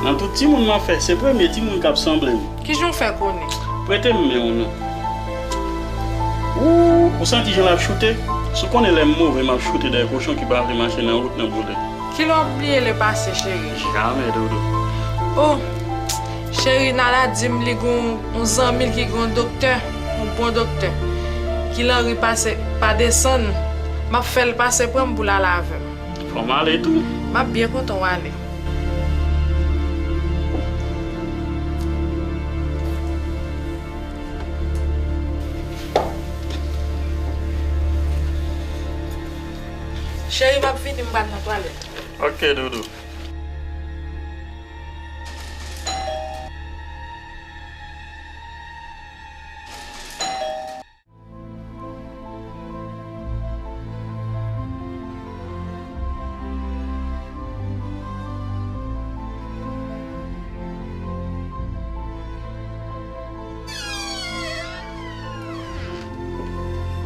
Nan tout timoun m ap fè, se premye timoun k ap sanble m. Kijan w fè konnen? Prete m men w non. Ooh, ou santi jan l ap choute? Si w konnen lè m move, m ap choute dèyè kochon ki pa vle mache nan wout nan boule. Kilè w ap bliye lepase, cheri? Jamè, Doudou. Oh, cheri, Nana di m li gen yon zanmi l ki gen yon doktè, yon bon doktè, ki Lanri pase pa desann. M ap fè l pase pran m pou l al avè m. Fò m ale tou. M ap byen kontan w ale. Cheri, m ap vini, m pral nan twalèt. Ok, Doudou.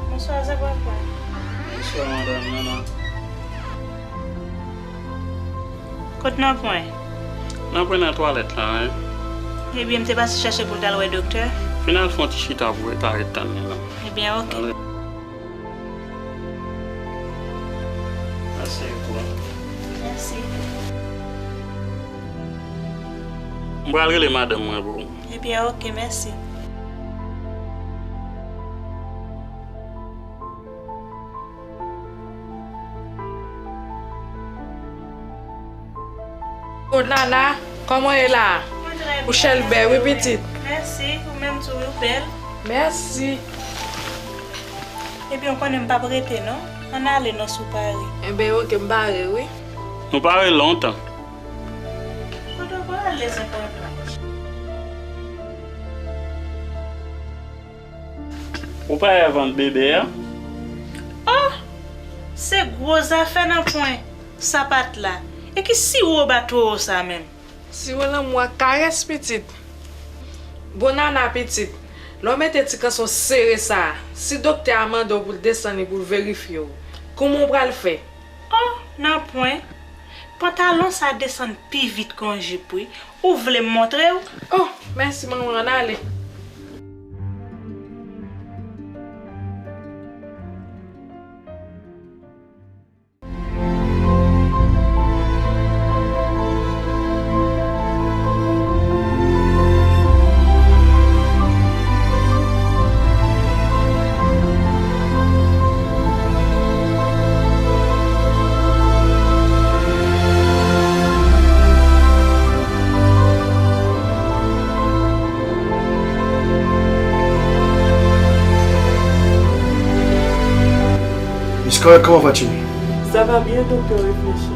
Bonswa, Zebreprè. Bonswa, madanm Nana. Kot Nanpwen? Nanpwen nan twalèt la, wi. Ebyen, m te pase chache pou l t al wè doktè. Vin al fè yon ti chita pou w ta ret tann li la. Ebyen, ok. Ale. Aseye w tou. Mèsi. M pral rele madanm mwen pou ou. Ebyen, ok, mèsi. O Nana, kòman w ye la? Mwen trè byen. Ou chèlbè wi, pitit. Mèsi, ou menm tou wi, ou bèl. Mèsi. Ebyen, ou konnen m p ap rete non. Ann ale non, si w pare. Enben, ok, m pare wi. Nou pare lontan. Kote w prale, Zenpwenpwen? Ou pa wè vant bebe a? Oh! Se gwo zafè nan pwen sapat la. E ki siwo ba towo sa menm? Siwo lanmou ak karès, pitit. Bon, Nana, pitit, lè w mete ti kanson sere sa a, si doktè a mande w pou l desann li pou l verifye w, kòman w pral fè? Oh, nanpwen. Pantalon sa desann pi vit ke yon jip, wi. Ou vle m montre w? Oh, mèsi, manman, ann ale. Miss Carrot, comment vas-tu? Ça va bien, docteur Réfléchi.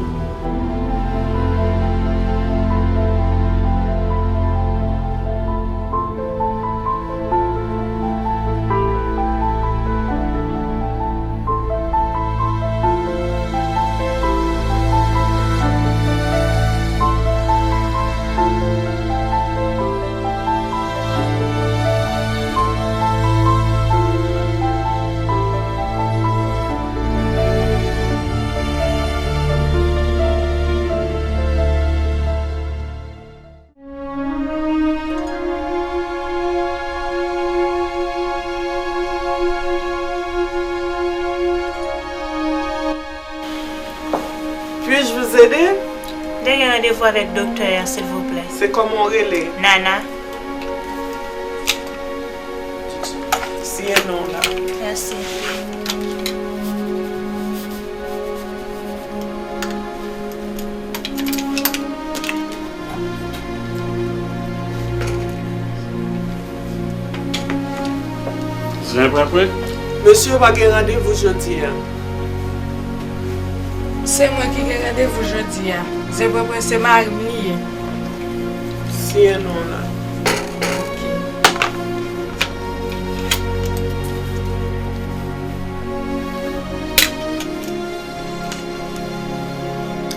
Puis-je vous aider? M te gen randevou avèk doktè a, silvouplè. Se kòman w rele? Nana. Siyen non w la. Mèsi. Zenpwenpwen? Mesye yo pa gen randevou jodi a. Se mwen ki gen randevou jodi a. Zenpwenpwen se mari m li ye. Siyen non w la. Ok.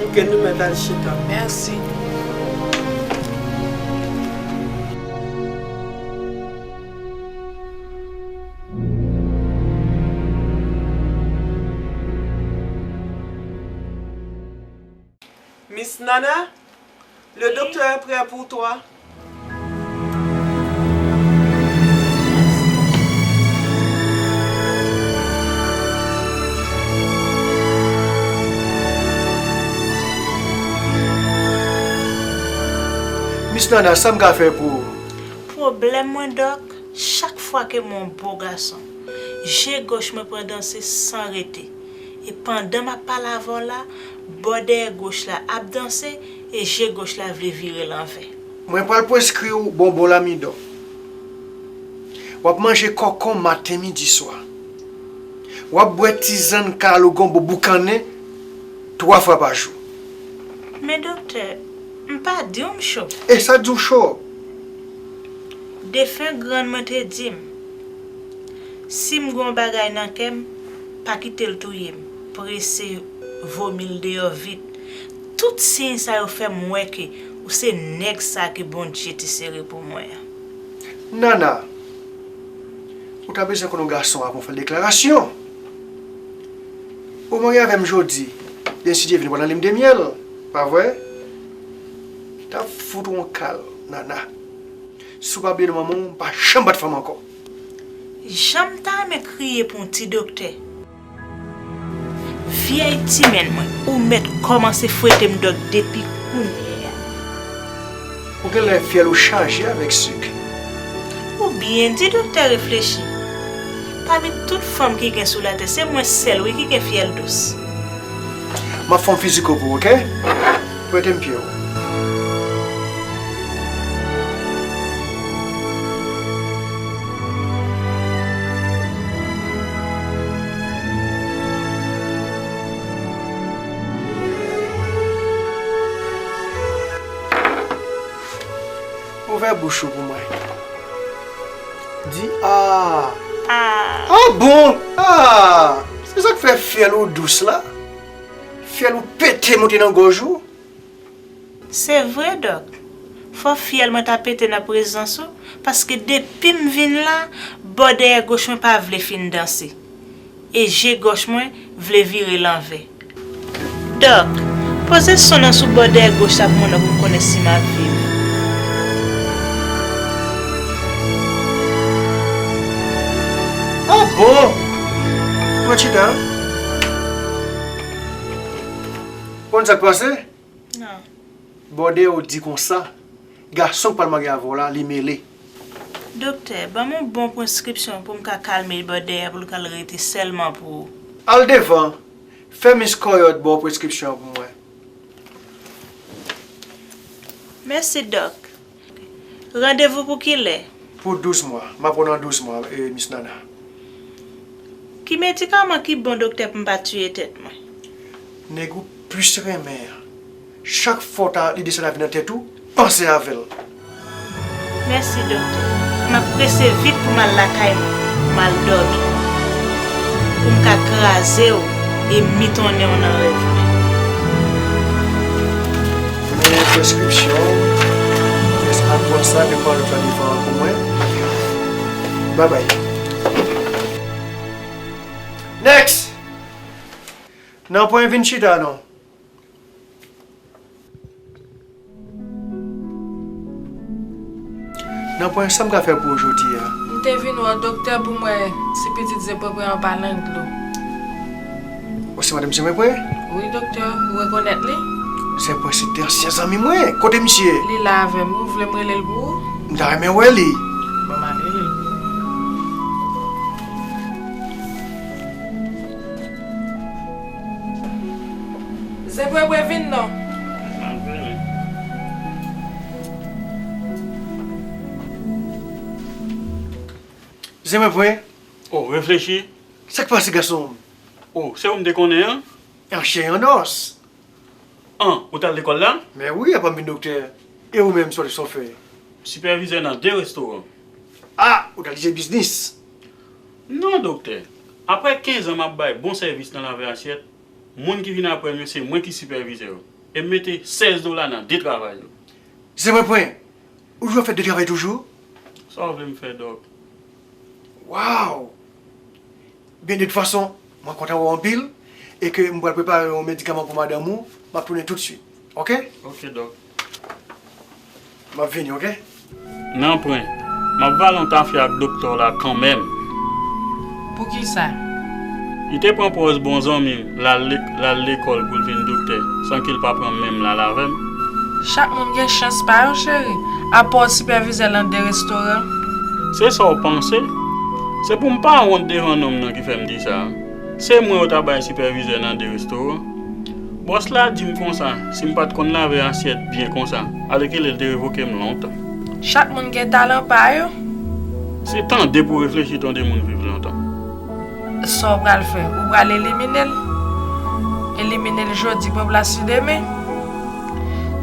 Ok, nou mèt al chita. Mèsi. Miss Nana, le docteur est prêt pour toi. Miss Nana, sa m ka fè pou ou? Pwoblèm mwen, dòk, chak fwa ke m wè yon bo gason, je goch mwen pran danse san rete. E pandan m ap pale avè w la, bò dèyè goch la ap danse e je goch la vle vire l anvè. Mwen pral preskri w bonbon lamidon. W ap manje kòkon maten, midi, swa. W ap bwè tizann kalalou gonbo boukannen twa fwa pa jou. Men doktè, m pa di w m cho. E sa di w cho? Defen grann mwen te di m, si m gen yon bagay nan kè m, pa kite l touye m. Prese vomi l deyò vit. Tout siy sa yo fè m wè ke ou se nèg sa ke Bondye te sere pou mwen an. Nana, ou ta bezwen konn yon gason avan w fè l deklarasyon. Ou marye avè m jodi, demen si Dye vle, nou pral nan lim de myèl, pa vre? M t ap fout ou yon kal, Nana. Si w pa bliye non manman w, m pa janm bat fanm ankò. Jan m ta renmen kriye pou yon ti doktè. Vyèy ti mèn mwen, ou mèt kòmanse fwete m dòk depi kounye a. Ou genlè fyèl ou chaje avèk sik. Ou byen di, doktè Reflechi. Pami tout fanm ki gen sou latè, se mwen sèl, wi, ki gen fyèl dous. M ap fè yon fiziko pou ou, oke? Prete m pye w. Fè bouch ou pou mwen. Di a. A. A bon? A! Se sa k fè fyèl ou dous la. Fyèl ou pete monte nan gòj ou. Se vre, Dòk. Fò fyèl mwen ta pete nan prezans ou, paske depi m vin la, bò dèyè goch mwen pa vle fin danse. E je gòch mwen vle vire lanvè. Dòk, poze sonn nan sou bò dèyè goch la pou mwen non, pou m konnen si m ap viv. A bon? Pran chita. Konn sa k pase? Non. Bò dèyè w di konsa, gason k pral marye avè w la, li mele. Doktè, ban m yon bon preskripsyon pou m ka kalme bò dèyè pou l ka rete sèlman pou ou. Al devan, fè Miss Coyote ba w preskripsyon an pou mwen. Mèsi, Dòk. Randevou pou kilè? Pou douz mwa. M ap wè w nan douz mwa, e, Miss Nana. Ki medikaman ki bon, doktè, pou m pa tiye tèt mwen? Nèg ou plis renmen an. Chak fwa w ta lide sa ta vin nan tèt ou, panse avè l. Mèsi, doktè. M ap prese vit pou m al lakay mwen, pou m al dòmi. Pou m ka kraze w e mitonnen w nan rèv mwen. Men preskripsyon, rès ak pran sa ke pran lòt la devan an pou mwen. Babay. Next! Nanpwen vin chita non. Nanpwen sa m ka fè pou ou jodi a? M te vin wè w doktè pou m wè si pitit Zenpwenpwen an pa nan dlo. Ou se madanm Zenpwenpwen? Wi, doktè, ou rekonèt li? Zenpwen se te ansyen zanmi mwen. Kote misye? Li la avè m. Ou vle m rele l pou ou? M ta renmen wè li. Bon, m al rele l pou ou. Zenpwenpwen vin non. Zenpwenpwen. Oh, reflechi. Sa k pase, gason? Oh, se ou m te konnen an? An chè an nòs. An, ou t al lekòl la? Men wi, apa m vin doktè. E ou menm, sa w fè? Sipèvizè nan de restoran. Ah, ou t al chèche biznis? Non, doktè. Apre kenz an m ap bay bon sèvis nan lave asyèt, moun ki vin apre m yo, se mwen ki sipèvizè yo. E m mete sèz dola nan de travay yo. Zenpwenpwen, ou jwe fè de travay toujou? Sa w vle m fè, dòk? Waw! Byen, de tout fason, mwen kontan wè w anpil, e ke m pral prepare yon medikaman pou madanm ou, m ap tounen toutswit. Oke? Oke, dòk. M ap vini, oke? Nanpwen, m ap vale yon tafya ak doktè w la kanmenm. Poukisa? Li te pran pòz bon zanmi m, l al le-, l al lekòl pou l vin doktè, san ke l pa pran menm l al avè m. Chak moun gen chans pa yo, cheri. Apa w sipèvizè nan de restoran? Se sa w panse? Se pou m pa wont devan nonm nan ki fè m di sa a. Se mwen yo ta bay sipèvizè nan de restoran. Bòs la di m konsa, si m pa t konn lave asyèt byen konsa, alèkile l te revoke m lontan. Chak moun gen talan pa yo. Se tande pou w reflechi, tande moun viv lontan. Sa w pral fè? Ou pral elimine l? Elimine l jodi, pran plas li demen?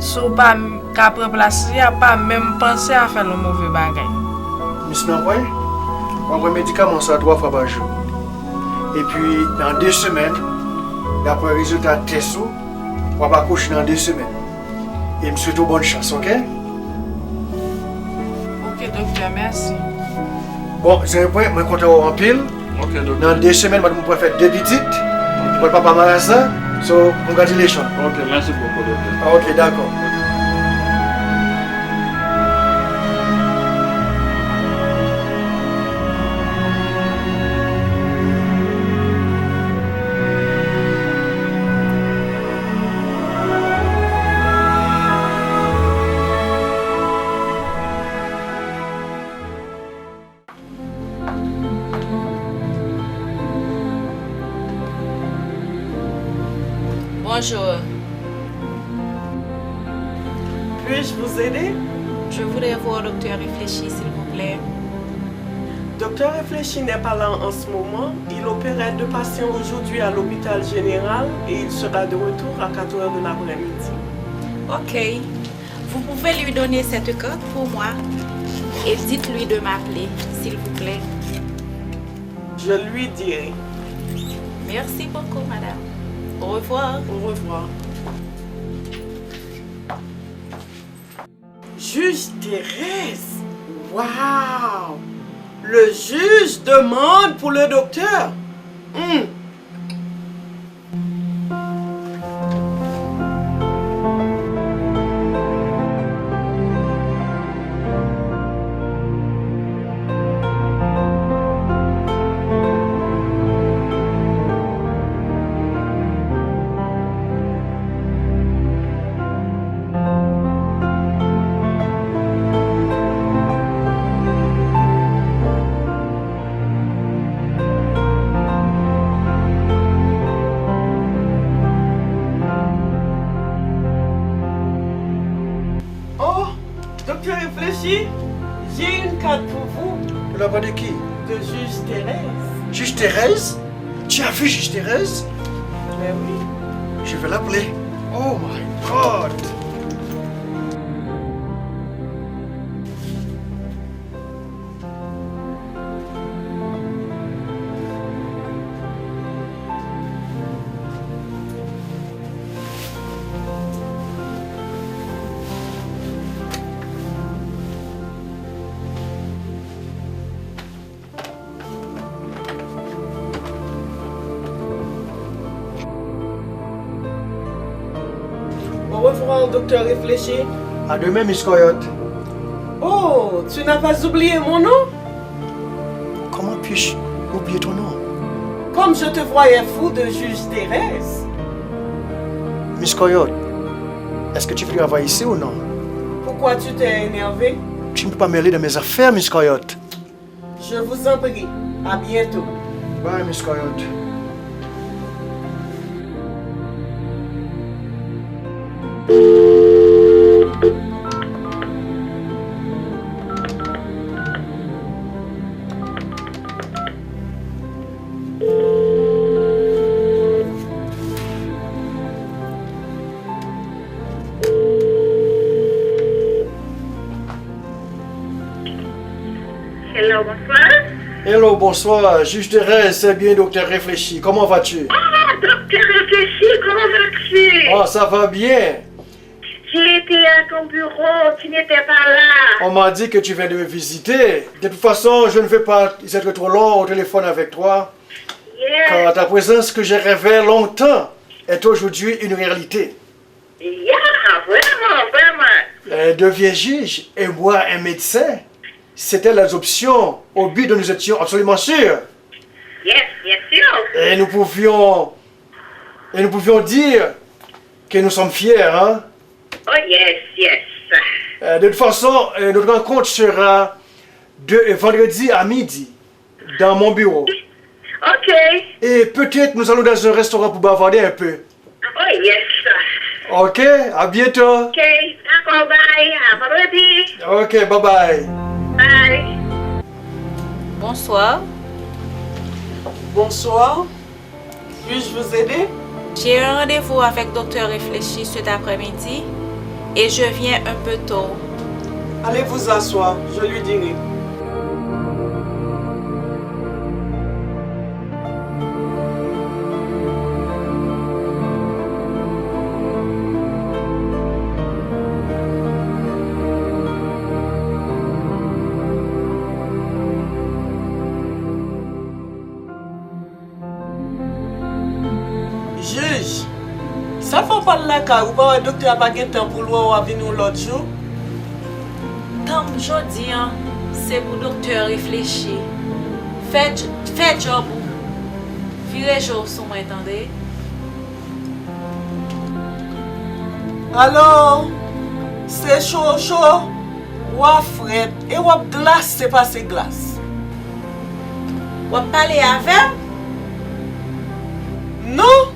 Si w pa m-, ka pran plas li a, pa menm panse a fè l yon move bagay. Miss Nanpwen, w ap pran medikaman sa twa fwa pa jou. Epi, nan de semèn, daprè rezilta tès ou, w ap akouche nan de semèn. E m swete w bòn chans, oke? Oke, doktè, mèsi. Bon, Zenpwen, mwen kontan wè w anpil. Ok, doktè. Nan de semèn, madanm ou pral fè de pitit. Ok. Ou pral papa maraz la. So, congratulations. Ok, mèsi bokou, doktè. Ok, dakò. Bonjour. Puis-je vous aider? Je voudrais voir docteur Réfléchi, s'il vous plaît. Docteur Réfléchi n'est pas là en ce moment. Il opère deux patients aujourd'hui à l'hôpital général et il sera de retour à quatre heures de l'après-midi. Ok. Vous pouvez lui donner cette carte pour moi et dites-lui de m'appeler, s'il vous plaît. Je lui dirai. Merci beaucoup, madame. Au revoir. Au revoir. Juge Thérèse. Waouh! Le juge demande pour le docteur. Hmm. Oh, docteur Réfléchi, j'ai une carte pour vous. De la part de qui? De juge Thérèse. Juge Thérèse? Tu as vu juge Thérèse? Ben oui. Je vais l'appeler. Oh my God! Au revoir, docteur Réfléchi. À demain, Miss Coyote. Oh, tu n'as pas oublié mon nom? Comment puis-je oublier ton nom? Comme je te voyais fou de juge Thérèse. Miss Coyote, est-ce que tu veux travailler ici ou non? Pourquoi tu t'es énervé? Tu ne peux pas mêler dans mes affaires, Miss Coyote. Je vous en prie, à bientôt. Bye, Miss Coyote. Hello, bonsoir. Hello, bonsoir. Juge Thérèse, c'est bien, docteur Réfléchi. Comment vas-tu? Ah, docteur Réfléchi, comment vas-tu? Oh, ça va bien. J'ai été à ton bureau, tu n'étais pas là. On m'a dit que tu viens de me visiter. De toute façon, je ne vais pas être trop long au téléphone avec toi. Yeah. Car ta présence que j'ai rêvée longtemps est aujourd'hui une réalité. Yeah, vraiment, vraiment. Euh, deviens juge et moi un médecin, c'était les options au but dont nous étions absolument sûrs. Yes, bien sûr. Et nous pouvions, et nous pouvions dire que nous sommes fiers, hein? Oh, yes, yes. Euh, de toute façon, euh, notre rencontre sera de, euh, vendredi à midi dans mon bureau. Ok. Et peut-être nous allons dans un restaurant pour bavarder un peu. Oh, yes. Ok, à bientôt. Ok, d'accord, bye. À vendredi. Ok, bye bye. Bye. Bonsoir. Bonsoir. Puis-je vous aider? J'ai un rendez-vous avec docteur Réfléchi cet après-midi et je viens un peu tôt. Allez vous asseoir, je lui dirai. Jij, sa fè w pa al lakay ou, ou pa wè doktè a pa gen tan pou l wè w, w ap vini yon lòt jou? Tan m jodi a, se pou doktè reflechi. Fè dj-, fè djòb ou. Vire je w sou mwen, tande? Alo, se cho cho, w a frèt e w ap glase pase glas. W ap pale avè m? Non,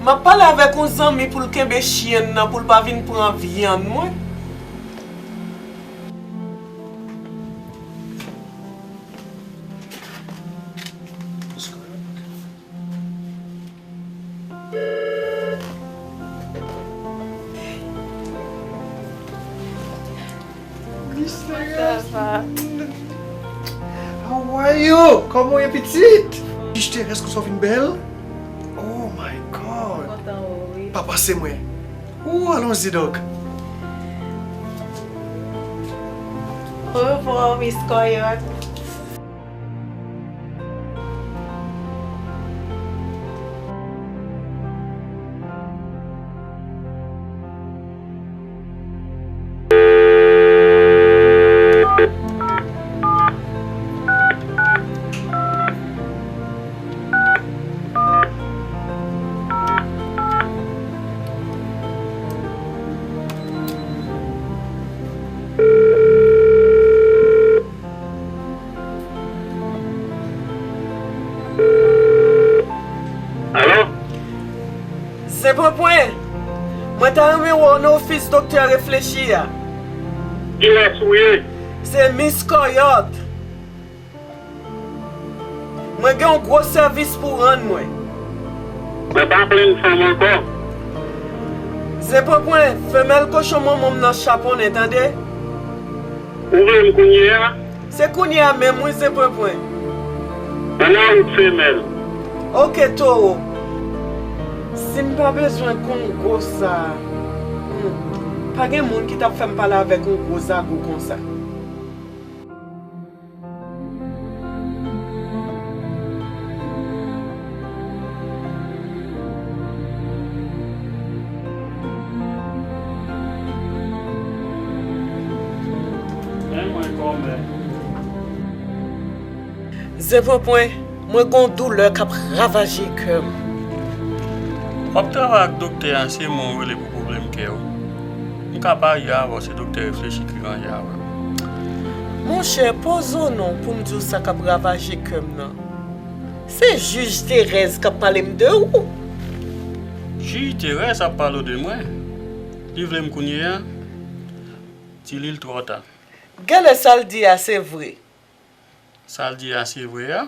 m ap pale avèk yon zanmi pou l kenbe chyen nan pou l pa vin pran vyann mwen. Hey yo, kòman w ye pitit? Jij Terèz, konsa w vin bèl? Oh my God. Kontan wè w, wi. Pa pase mwen. Ou alonzi donk. Orevwa, Miss Coyote. Alo? Zen Pwenpwen, mwen ta renmen wè w nan ofis Doktè Reflechi a. Kilès ou ye? Se Miss Coyote. Mwen gen yon gwo sèvis pou rann mwen. Mwen pa plenn fanm ankò. Zen Pwenpwen, femèl kochon manman m nan chaponnen, tande? Ou vle m kounye a? Se kounye a menm wi, Zen Pwenpwen. Ann nan wout femèl. Oke, towo. Si m pa bezwen kongo sa a, hmm, pa gen moun ki t ap fè m pale avèk yon gwo zago konsa. Zen Pwenpwen, mwen gon doulè k ap ravaje kè m. W ap travay ak doktè a, se mwen w rele pou pwoblèm kè w. M ka parye avè w, se doktè Reflechi ki ranje avè w. Monchè, poze w non pou m di w sa k ap ravaje kè m nan. Se jij Terèz k ap pale m de ou. Jij Terèz ap pale w de mwen? Li vle m kounye a? Di li l twò ta. Genlè sa l di a se vre. Sa l di a se vre a?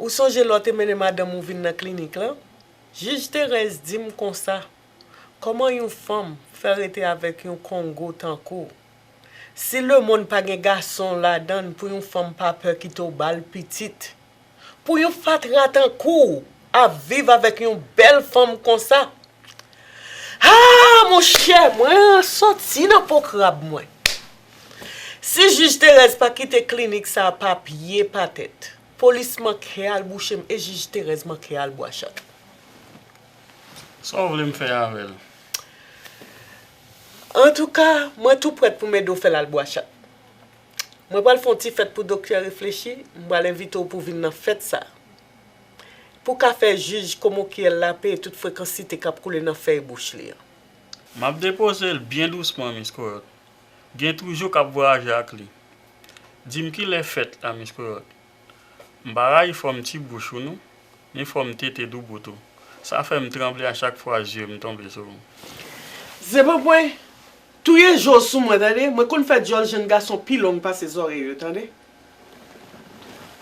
Ou sonje lè w te mennen madanm ou vin nan klinik lan? Jij Terèz di m konsa, kòman yon fanm fè rete avèk yon kongo tankou w? Si lemonn pa gen gason ladan l, pou yon fanm pa pè kite w ba l pitit. Pou yon fatra tankou w ap viv avèk yon bèl fanm konsa. Ah, monchè, mwen soti nan po krab mwen. Si jij Terèz pa kite klinik sa a pa pye pa tèt, polis manke al bouche m e jij Terèz manke al bwa chat. Sa w vle m fè avè l? Antouka, mwen tou prèt pou m ede w fè l al bwa chat. Mwen pral fè yon ti fèt pou Doktè Reflechi, m pral envite w pou w vin nan fèt sa a. Pou w ka fè jij Komokyèl la peye tout frekansite k ap koule nan fèy bouch li an. M ap depoze l byen dousman, Miss Coyote. Gen toujou k ap vwayaje ak li. Di m kilè fèt la, Miss Coyote. M pa rayi fòm ti bouch ou non, ni fòm tete doubout ou. Sa fè m tranble a chak fwa zye m tonbe sou ou. Zen Pwenpwen, touye je w sou mwen, tande? Mwen konn fè dyòl jenn gason pi long pase zòrèy yo, tande?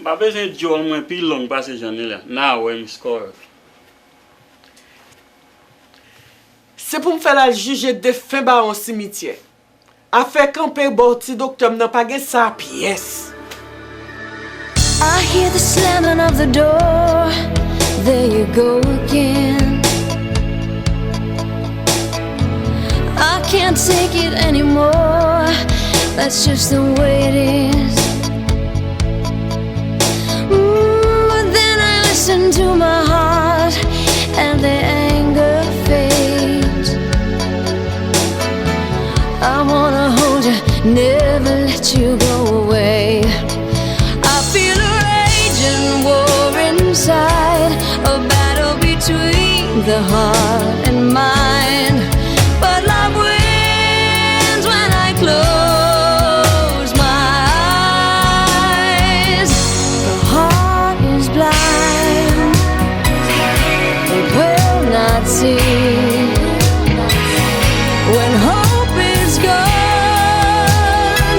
M pa bezwen dyòl mwen pi long pase jan li la. N a wè, Miss Coyote. Se pou m fè l al jije defen bawon simityè. Afè kanpe bò ti doktè m nan pa gen sa pyès. I hear the slamming of the door. There you go again. I can't take it anymore. That's just the way it is. Mm, but then I listen to my heart and the anger fades. I wanna hold you, never let you go away. I feel a raging war inside, a battle between the heart and mind. But love wins when I close my eyes. The heart is blind, it will not see. When hope is gone,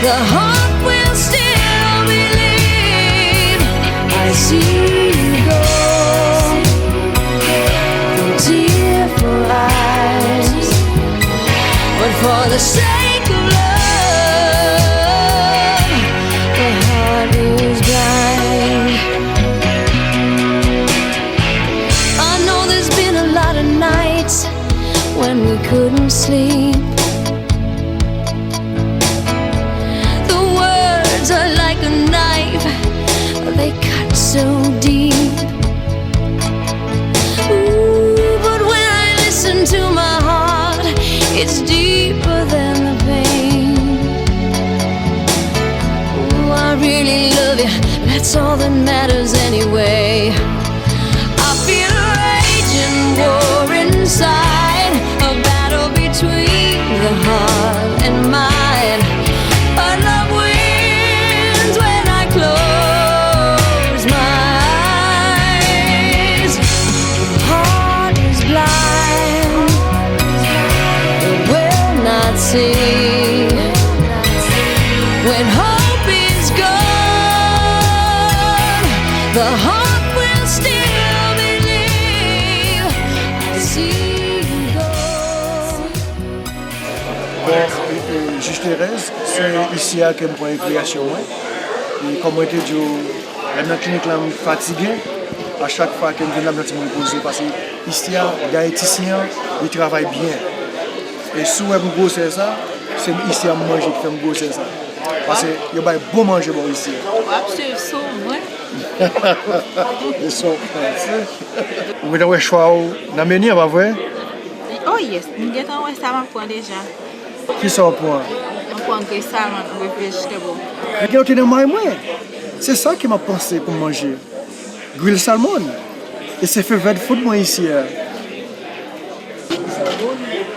the heart will still believe. I see you go from tearful eyes, but for the sake of love, Really love you, that's all that matters anyway. I feel a raging war inside, a battle between the heart and mind. But love wins when I close my eyes. Heart is blind, it will not see. When hope is gone, the heart will still believe. I see you go. Bon, e, e, Jij Terèz, se isi a ke m pran rekreyasyon mwen. E kòm mwen te di w, lè m nan klinik la, m fatige. A chak fwa ke m vin la, m santi m repoze, paske isi a, dayetisyen an, li travay byen. E si w wè m gwosè sa, se isi a m manje ki fè m gwosè sa. Paske yo bay bon manje bò isi a. W ap swiv sou mwen. Li son franse. Ou gentan wè chwa w nan meni an, pa vre? Oh yes, m gentan wè sa m ap pran deja. Kisa w pran? M pran griy salmon with vegetable. Gen yo te nan may mwen. Se sa ke m ap panse pou m manje. Griy salmon. E se favorite food mwen isi a.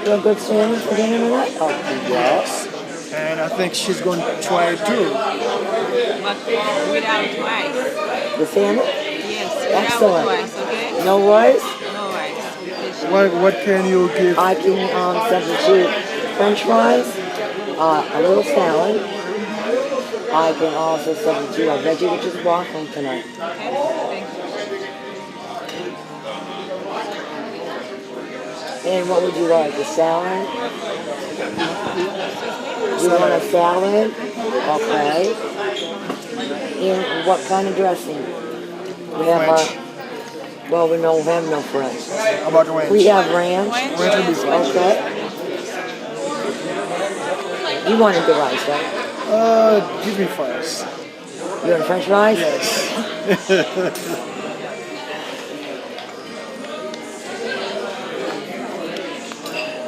You want good salmon for dinner tonight? Oh, yes. And I think she's going to try it too. But without rice. The salmon? Yes, without rice, okay? No rice? No rice. What, what can you give? I can, um, substitute French fries, uh, a little salad. I can also substitute a veggie, which is broccoli tonight. Okay, thank you. And what would you like? A salad? You want a salad? Okay. And what kind of dressing? We have French. Our, well, we don't have no French. How about ranch? We have ranch. Ranch would be fine. Okay. You wanted the rice, right? Uh, give me fries. You want French fries? Yes.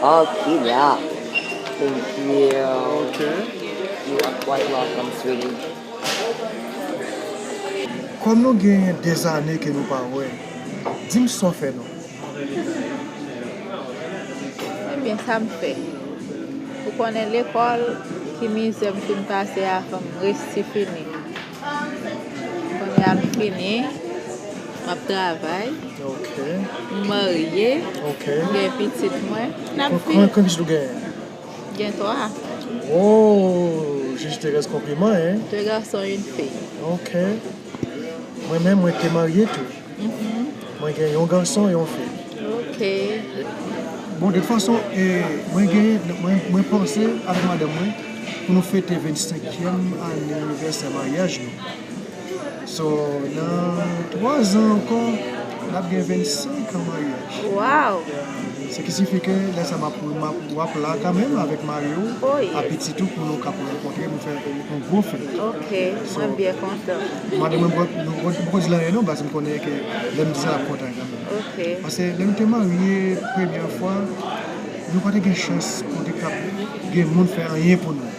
Okay, yeah. Thank you. Okay. You are quite welcome, sweetie. Kòm nou gen dèzane ke nou pa wè, di m sa w fè non. Ebyen, sa m fè. Ou konnen lekòl, ki mizè m fin pase avan m resi fini. Kounye a m fini, m ap travay, Ok. M marye, Ok. M gen pitit mwen. N ap Kon- viv. Konbyen pitit ou genyen? Gen twa. Oh, Jij Terèz, konpliman, hein? De garçons, une fille. Ok. Mwen menm, mwen te marye tou. Mhm. Mwen gen yon gason, yon fi. Ok. Bon, de tout fason, e, mwen gen, mwen, mwen panse avèk madanm mwen pou nou fete vennsenkyèm anivèsè maryaj nou. So, nan twa zan ankò, n ap gen vennsenk an maryaj. Wow! Se ki sifi ke lè sa m ap, m ap, w ap la kanmenm avèk mari w, Oh, yes. a pitit ou pou nou ka rankontre, nou fè yon gwo fèt. Ok, So, mwen byen kontan. Madanm mwen, mwen, nou, nou poko di l anyen non, paske m konnen ke lè m di sa, l ap kontan kanmenm. Ok. Paske lè nou te marye premyè fwa, nou pa te gen chans pou te kab gen moun fè anyen pou nou.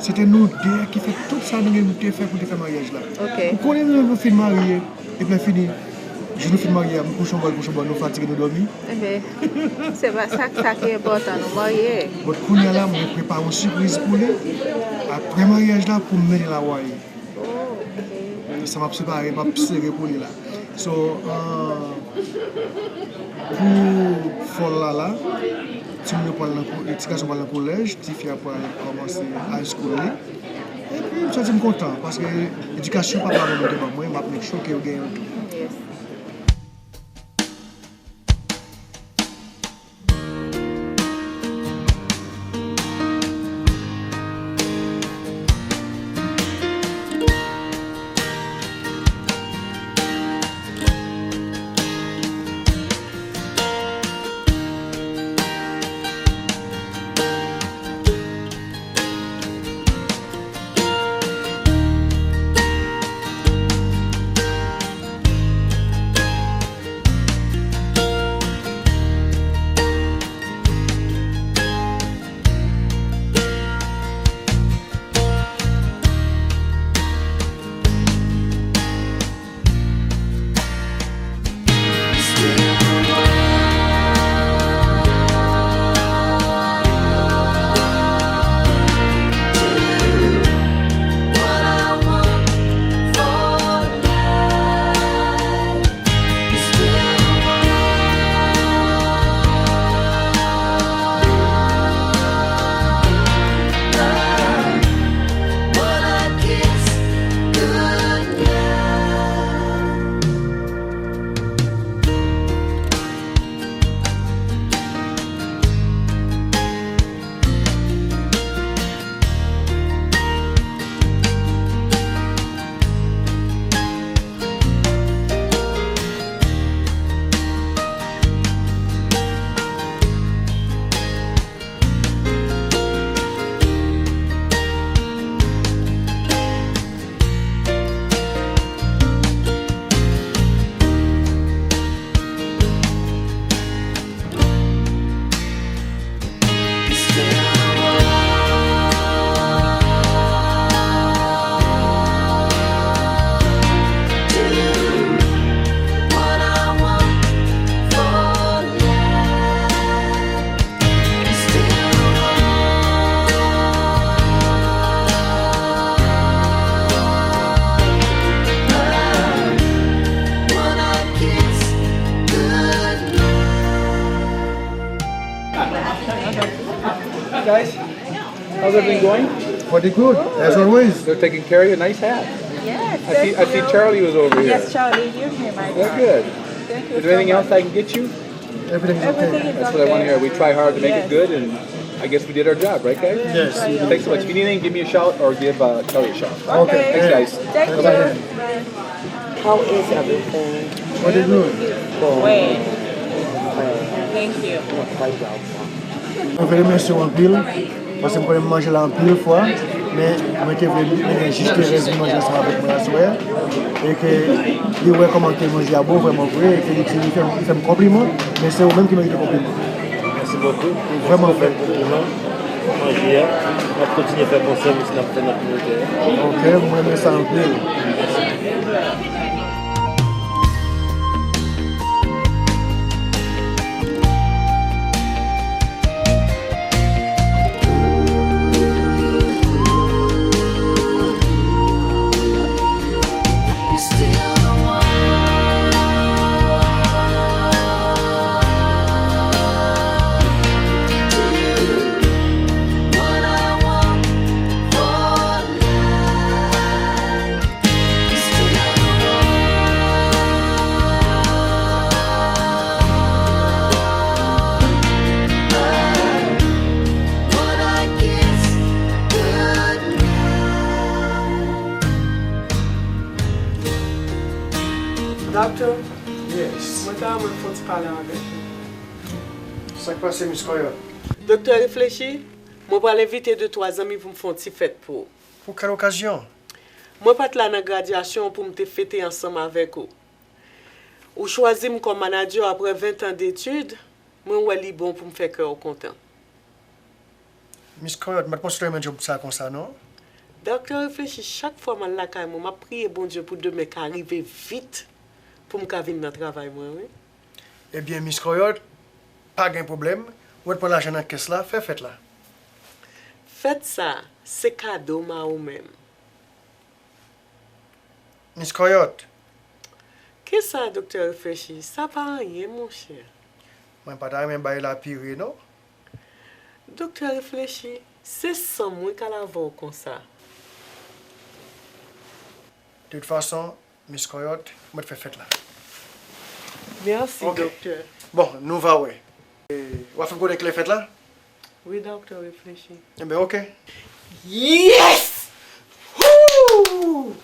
Se te nou de ki fè tout sa nou menm nou te fè pou te fè maryaj la. Ok. Ou konnen nou, nou fin marye, epi lè fini, jou nou fin marye a, m kouche yon bò, l kouche yon bò, nou fatige, nou dòmi. Enben, se pa sa, sa ki enpòtan, nou marye. Bon, kounye a la, mwen prepare yon sipriz pou li, apre maryaj la, pou m mennen l Hawaii. Oh, ok. Sa m ap separe, m ap sere pou li la. So, uh, pou fòl la la, timoun yo pral nan ko-, ti gason pral nan kolèj, ti fi a pral kòmanse high school li. Epi, m santi m kontan, paske edikasyon papa manman te ban mwen, m ap make sure ke yo genyen l tou. Yes. Guys, how's everything going? Pretty good, as always. They're taking care of you. Nice hat. Yes, I see, I see Charlie was over here. Yes, Charlie, you here, my They're good. Thank you. Is there anything else I can get you? Everything's okay. That's what I want to hear. We try hard to make it good, and I guess we did our job, right, guys? Yes. Thanks so much. If you need anything, give me a shout or give uh, Charlie a shout. Okay. Thanks, guys. Thank you. How is everything? What is good? Bon. Thank you. Mwen vle remèsye w anpil, paske m konnen m manje la anpil fwa, men mwen te vle mennen jis Terèz vin manje ansanm avèk mwen aswè, e ke li wè kòman ke manje a bon vrèman vre, e ke li di, li fè, li fè m konpliman, men se ou menm ki merite konpliman. Mèsi bokou. Vrèman vre. Manje a, n ap kontinye fè konsèv, si n ap fè nan kominote a. Ok, mwen renmen sa anpil. Doctor, yes. Mwen ta renmen fè yon ti pale avèk ou. Sa k pase, Miss Coyote? Doktè Reflechi, mwen pral envite de twa zanmi pou m fè yon ti fèt pou ou. Pou kèl okazyon? Mwen pa t la nan gradyasyon an pou m te fete ansanm avèk ou. Ou chwazi m kòm manadjè apre ven tan detid, mwen wè li bon pou m fè kè w kontan. Miss Coyote, m pa t panse w te renmen djòb sa konsa, non. Doktè Reflechi, chak fwa m al lakay mwen, m ap priye Bondye pou demen ka rive vit pou m ka vin nan travay mwen, wi. Ebyen, Miss Coyote, pa gen pwoblèm. Ou mèt pran lajan nan kès la, fè fèt la. Fèt sa, se kado m a ou menm. Miss Coyote. Kisa, Doktè Reflechi? Sa pa anyen, monchè. Mwen pa ta renmen bay la pire, non. Doktè Reflechi, se san mwen k al avè w konsa. De tout fason, Miss Coyote, mwen fè fèt la. Mèsi, doktè. Bon, nou va wè. E, w a fè m konnen kilè fèt la? Wi, doktè, reflechi. Enben, oke. Yes! Woo!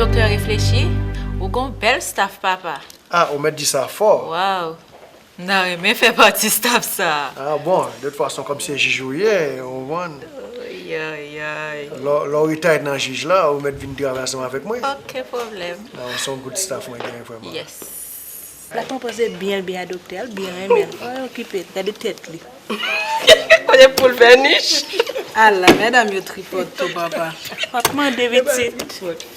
Doktè Reflechi, ou gon bèl staff, papa. Ah, ou mèt di sa fò. Waw. M ta renmen fè pati staff sa a. Ah bon, de tout fason, kòm se jij ou ye, ou konprann. Ayayay. Lè w retire nan jij la, ou mèt vin travay ansanm avèk mwen. Okenn pwoblèm. Ah, se yon good staff mwen genyen vrèman. Yes. La konpoze byen byen a doktè, l byen renmen l. Fò yo okipe l, gade tèt li. Kote poul fè nich. Ala, medam yo tripòt tou papa. W ap mande pitit.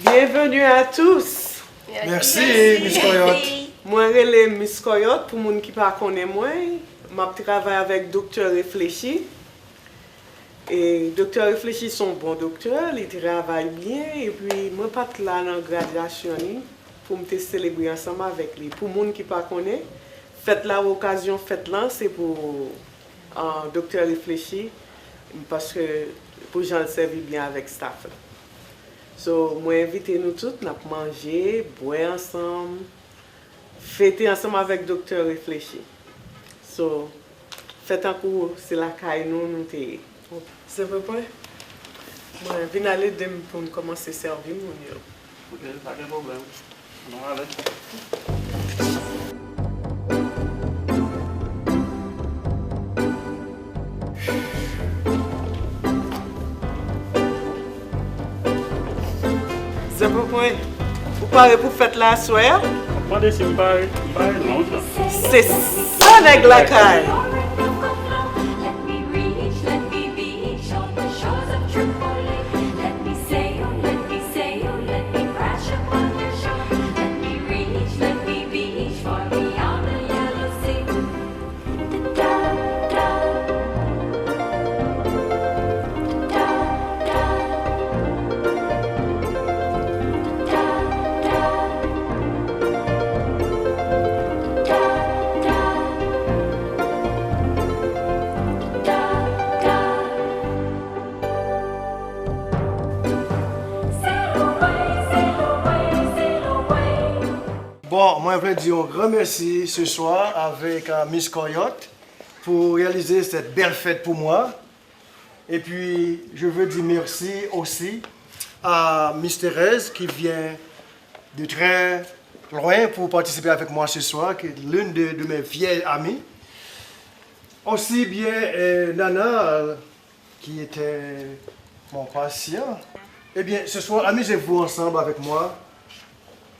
Bienvenue à tous. Mèsi, Miss Coyote. Mwen rele Miss Coyote, pou moun ki pa konnen mwen, m ap travay avèk Doktè Reflechi. E Doktè Reflechi se yon bon doktè, li travay byen, epi mwen pa t la nan gradyasyon li pou m te selebre ansanm avèk li. Pou moun ki pa konnen, fèt la, okazyon fèt lan, se pou ah, Doktè Reflechi, paske pou jan l sèvi byen avèk staff la. So, mwen envite nou tout, n ap manje, bwè ansanm, fete ansanm avèk Doktè Reflechi. So, fè tankou se lakay nou nou te ye. Zenpepwen, mwen vin al ede m pou n kòmanse sèvi moun yo. Ok, pa gen pwoblèm. Nou ale. Zenpepwen, ou pare pou fèt la aswè a? Mande si m pare, m pare lontan. Se sa nèg lakay. Bon, mwen vle di yon gran mèsi se swa avèk ah, Miss Coyote pou reyalize cette belle fête pour moi. Et puis, je veux dire merci aussi à Miss Thérèse qui vient de très loin pour participer avec moi ce soir, qui est l'une de, de mes vieilles amies. Aussi bien euh, Nana, euh, qui était mon patient. Eh bien, ce soir, amusez-vous ensemble avec moi.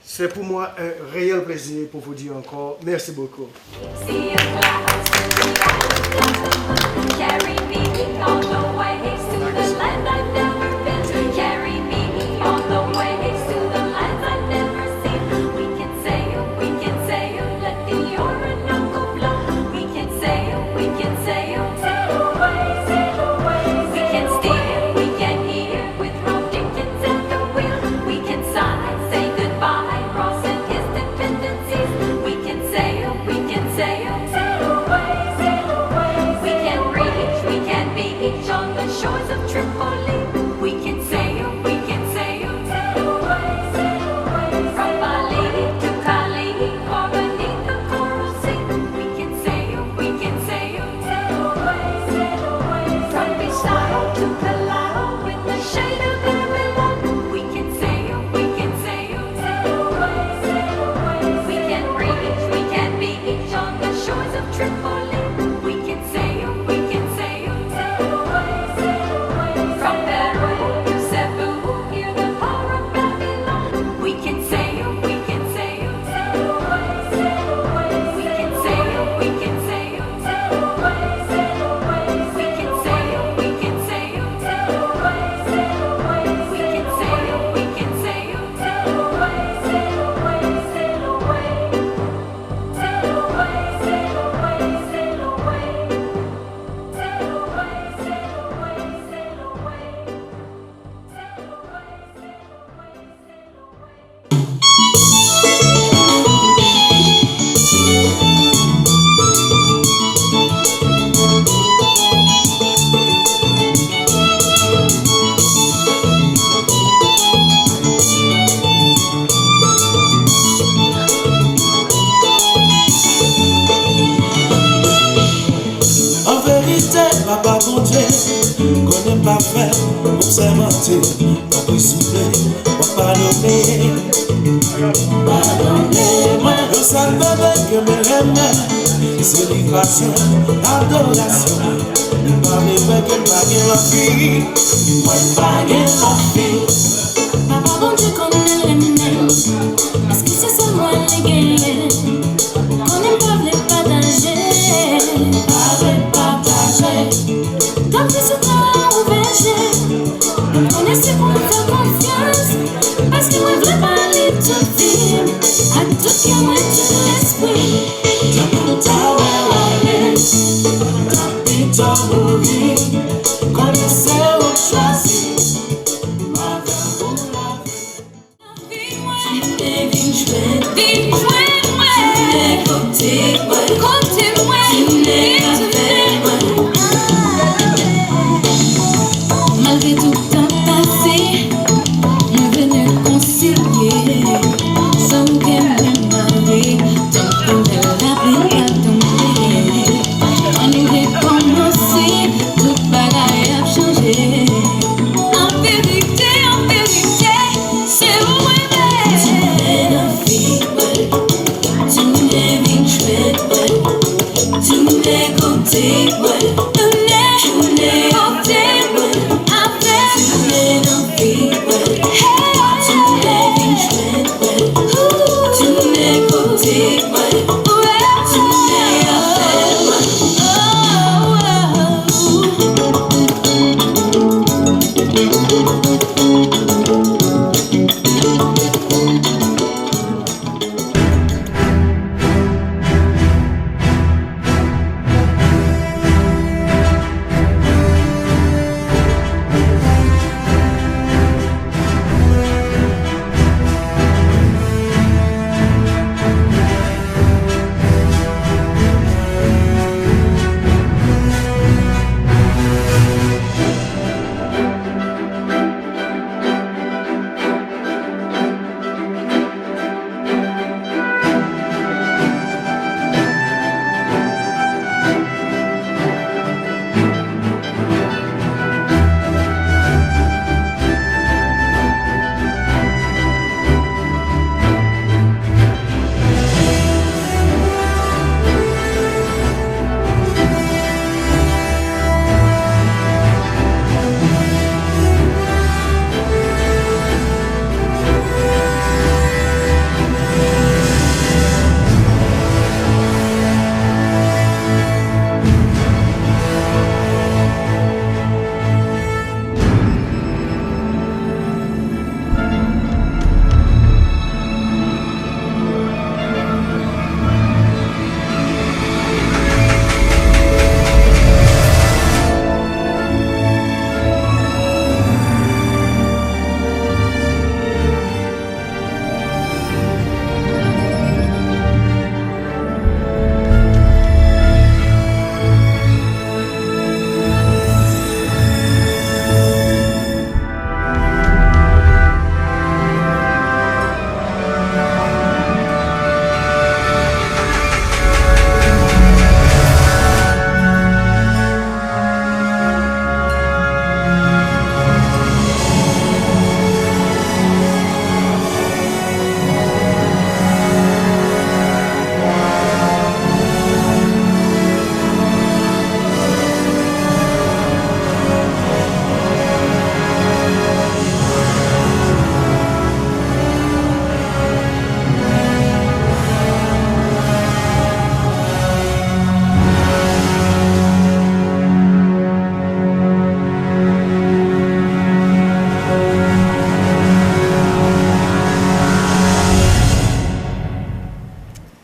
C'est pour moi un réel plaisir pour vous dire encore merci beaucoup. Pa fè obsèvatè, pa pran soufle, w ap padone. Padone mwen. Yon sèl bebe ke mwen renmen, se li pasyon, adorasyon. Li pa vle wè ke m pa gen lòt fi. Mwen pa gen lòt fi. Papa Bondye konnen l renmen m. Èske se sèl mwen li genyen? Konnen m pa vle pataje, pa vle pataje. Tanpri sou kè a ouvè je. M konnen se pou m fè konfyans, paske mwen vle ba li tout vi m, ak tout kè mwen, tout lespri m. Tanpri m ta wè w ale, m ta pito mouri. Konnen se ou k chwazi m avè w pou lavi. Vin jwenn, vin jwenn mwen. Tounen kote mwen. Kote mwen. Tounen avè mwen. Malgre tout tan pase, mwen vle rekonsilye. San kè mwen mare, tankou nèg lapli pa tonbe. Ann nou rekòmanse, tout bagay ap chanje. An verite, an verite, se ou mwen renmen. Tounen nan vi mwen, tounen vin jwenn mwen, tounen kote mwen, tounen, tounen kote mwen, avè m. Tounen nan vi mwen, tounen vin jwenn mwen, tounen kote mwen, tounen avè mwen.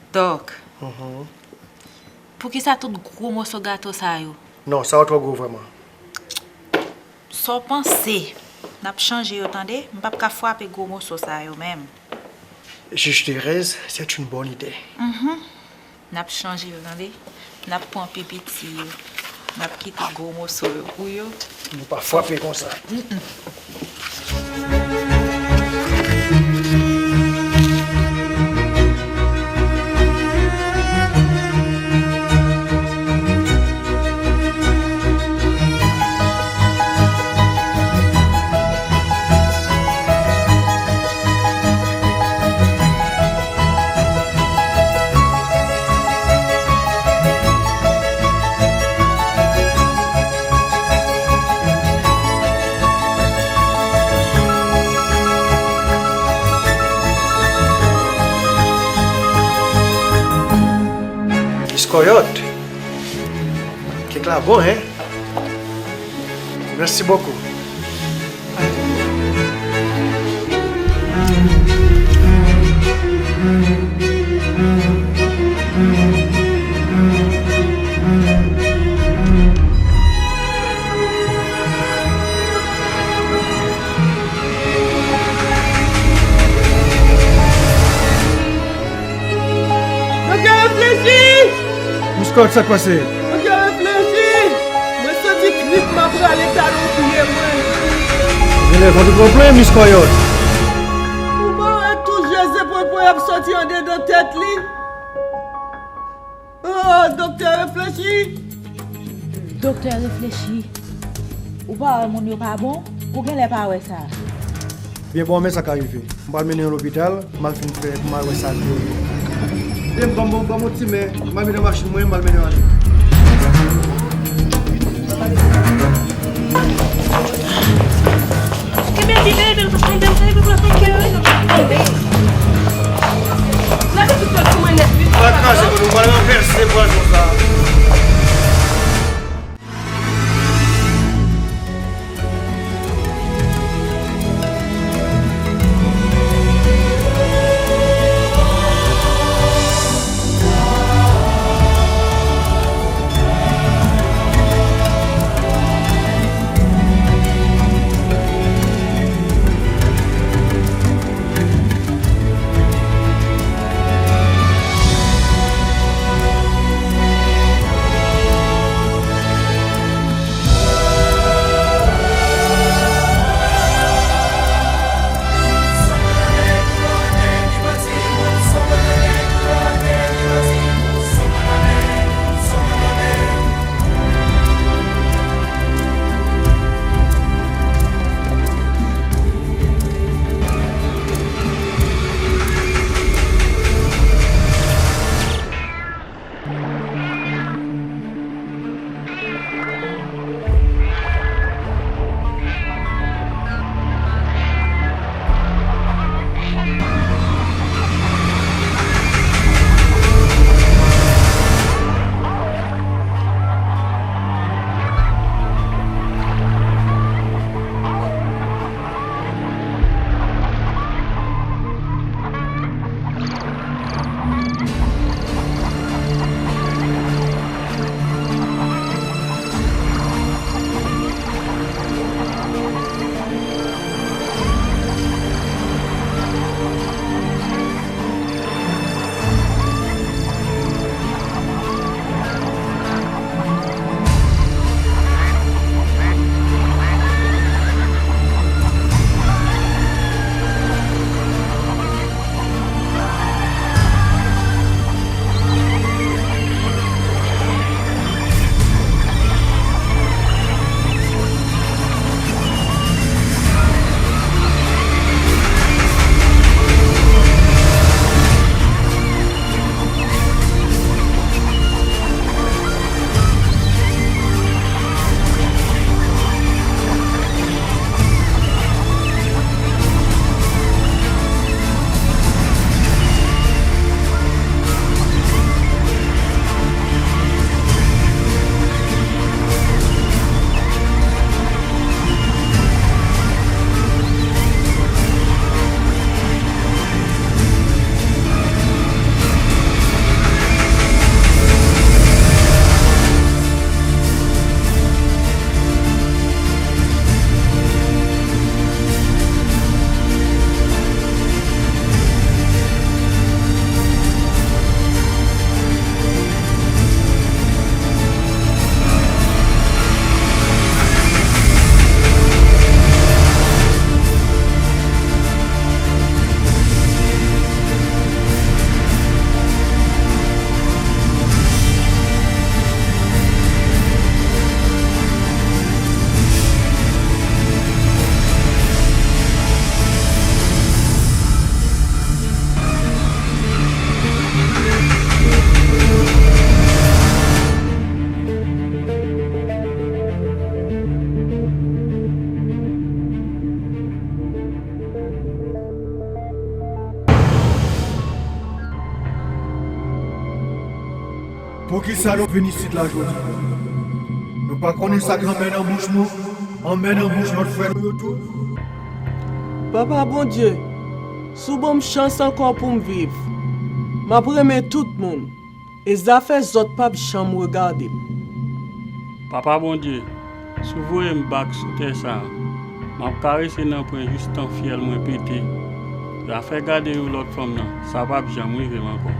Dòk, poukisa tout gwo moso gato sa yo? Non, sa yo twò gwo vrèman. Sa w panse? N ap chanje yo, tande? M p ap ka frape gwo moso sa yo menm. Juge Thérèse, c'est une bonne idée. Mhm. N ap chanje yo, tande? N ap pran pi piti yo. N ap kite gwo moso yo pou yo. Nou pa frape konsa. Mm-mm. Kòyòt. Kèk la bon, hein? Merci beaucoup. Doktè Reflechi! Miss Kòyòt, sa k pase? Doktè Reflechi! Mwen santi trip m ap rale talon pye mwen. Genlè vant ou pran plen, Miss Kòyòt. Ou pa wè tou je zepolpol ap soti andedan tèt li? Oh, Doktè Reflechi! Doktè Reflechi, ou pa wè moun yo pa bon? Ou genlè pa wè sa. Byen bon, men sa ka rive. M pral mennen yo lopital, m al fin fè pou m al wè sa k gen. Byen, ban m, ban m yon ti men, m al mennen machin mwen, m al mennen yo ale. Kenbe l byen, kenbe l, kenbe l, kenbe l, kenbe l, kenbe l. Lage tout kòd sou mwen nèt, wi. Pral kraze kòd ou, pral ranvèse pwason sa. Poukisa nou vin isit la jodi? Nou pa konnen sa k anmè nan bouch nou, anmè nan bouch lòt frè nou yo tou? Papa Bondye, si w ban m chans ankò pou m viv, m ap renmen tout moun, e zafè zòt p ap janm regade m. Papa Bondye, si w voye m bak sou tè sa a, m ap karese nanpwen jistan fyèl mwen pete. Zafè gade yon lòt fanm nan, sa p ap janm rive m ankò.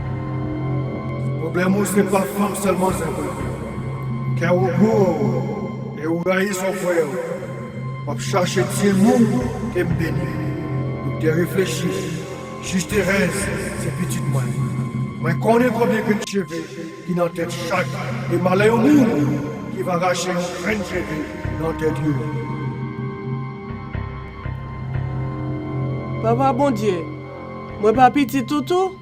Pwoblèm ou se pa fanm sèlman, Zenpwen. Kè ou gwo e ou rayi son frè w. W ap chache tiye moun ke m beni. Doktè, reflechi. Jij Terèz se pitit mwen. Mwen konnen konbyen grenn cheve ki nan tèt chak, e malè yon moun ki va rache yon grenn cheve nan tèt yo. Papa Bondye, mwen pa pitit ou tou?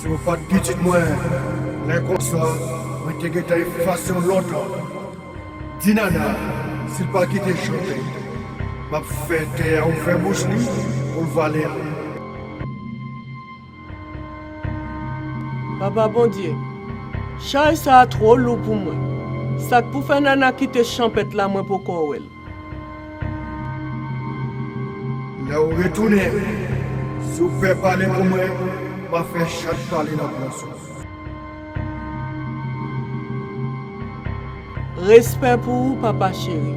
Si w pa t pitit mwen, lè konsa, mwen te gentan efase w lontan. Di Nana, si l pa kite chante, m ap fè tè a ouvè bouch li pou l vale l. Papa Bondye, chay sa a twò lou pou mwen. Sa k pou fè Nana kite chanpèt la, mwen poko wè l. Lè w retounen, si w pè pale pou mwen, m a fè chat pale nan pwason. Respè pou ou, papa cheri.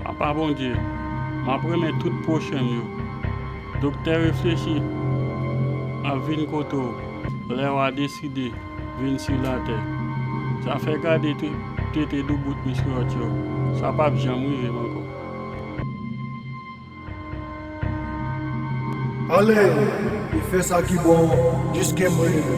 Papa Bondye, m ap renmen tout pwochen m yo. Doktè, reflechi, m ap vin kote w lè w a deside vin sou latè. Zafè gade te, tete doubout misyòt yo, sa p ap janm rive m ankò. Ale, e fè sa ki bon jiske mwen rive.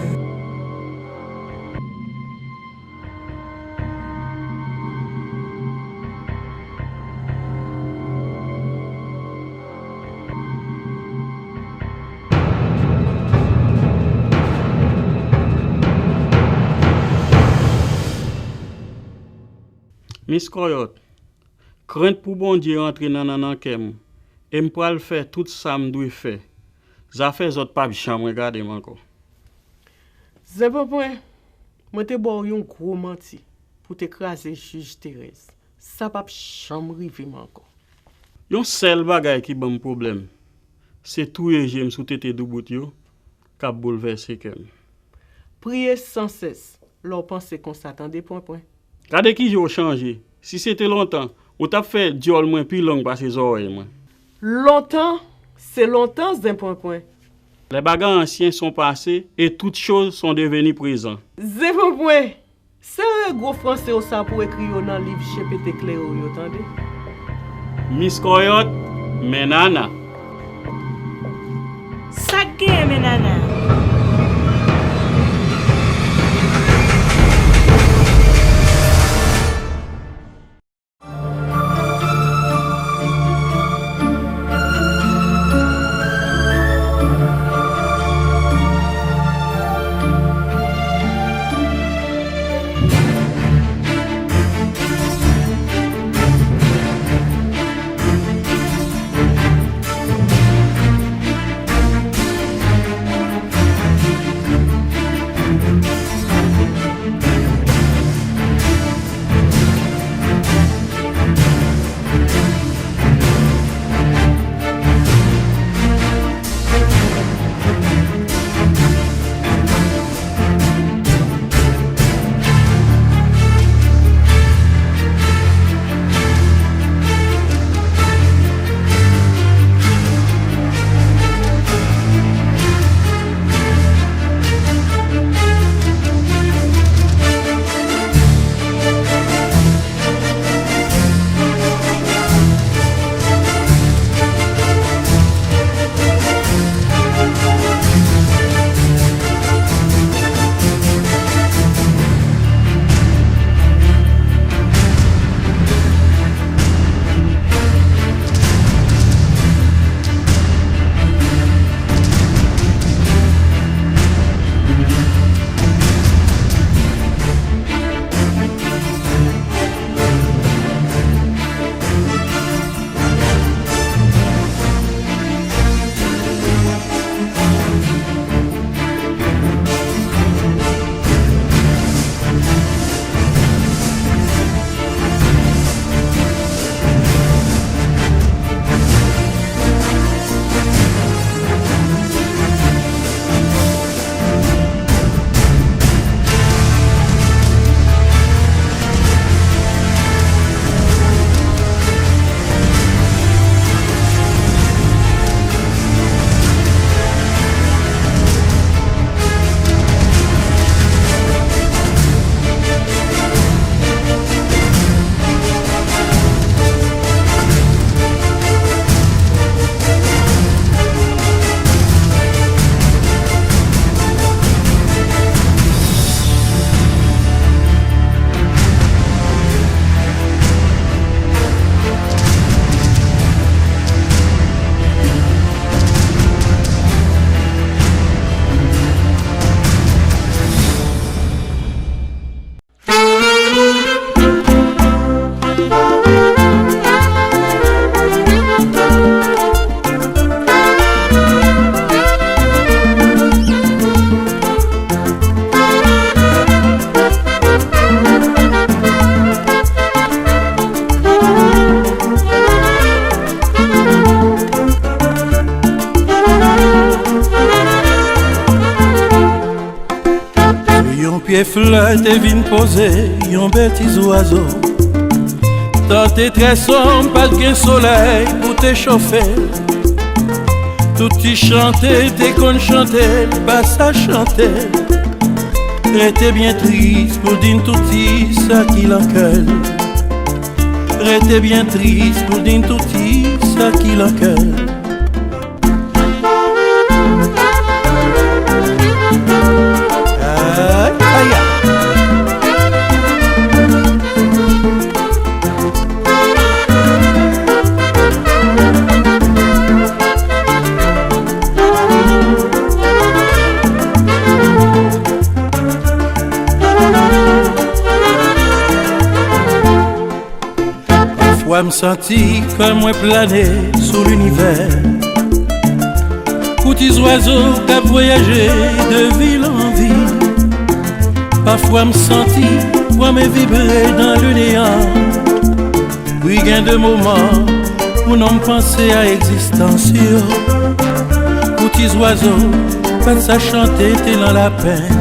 Mis Kòyòt, krent pou Bondye rantre nan nannan kè m, e m pral fè tout sa m dwe fè. Zafè zòt p ap janm regade m ankò. Zenponpwen, mwen te ba w yon gwo manti pou te kraze jij Terèz. Sa p ap janm rive m ankò. Yon sèl bagay ki ban m pwoblèm, se touye je m sou tete doubout yo k ap boulvèse kè m. Priye sansès lè w panse konsa, tande, Pwenpwen. Gade ki jan w chanje. Si se te lontan, ou t ap fè dyòl mwen pi long pase zòrèy mwen. Lontan, se lontan, Zenpwenpwen. Lè bagay ansyen son pase, et toutes choses sont devenues présent. Zenpwenpwen, sere gwo franse w sa pou ekri yo nan liv G P T Kleren yo, tande. Mis Kòyòt, men Nana. Sa k genyen, men Nana? E flè te vin poze yon bèl ti zwazo. Tan te trè sonm, pa t gen solèy pou te chofe l. Tout ti chante te konn chante l, pa sa chante l. Rete byen tris pou di n tout ti sa ki lan kè l. Rete byen tris pou di n tout ti sa ki lan kè l. Ay, ay, ay. Pafwa m santi kò mwen plane sou linivè. Kou ti zwazo k ap vwayaje de vil an vil. Pafwa m santi vwa mwen vibre dan le neyan. Wi, gen de moman pou nonm panse a egzistans yo. Kou ti zwazo pa t sa chante te lan lapen.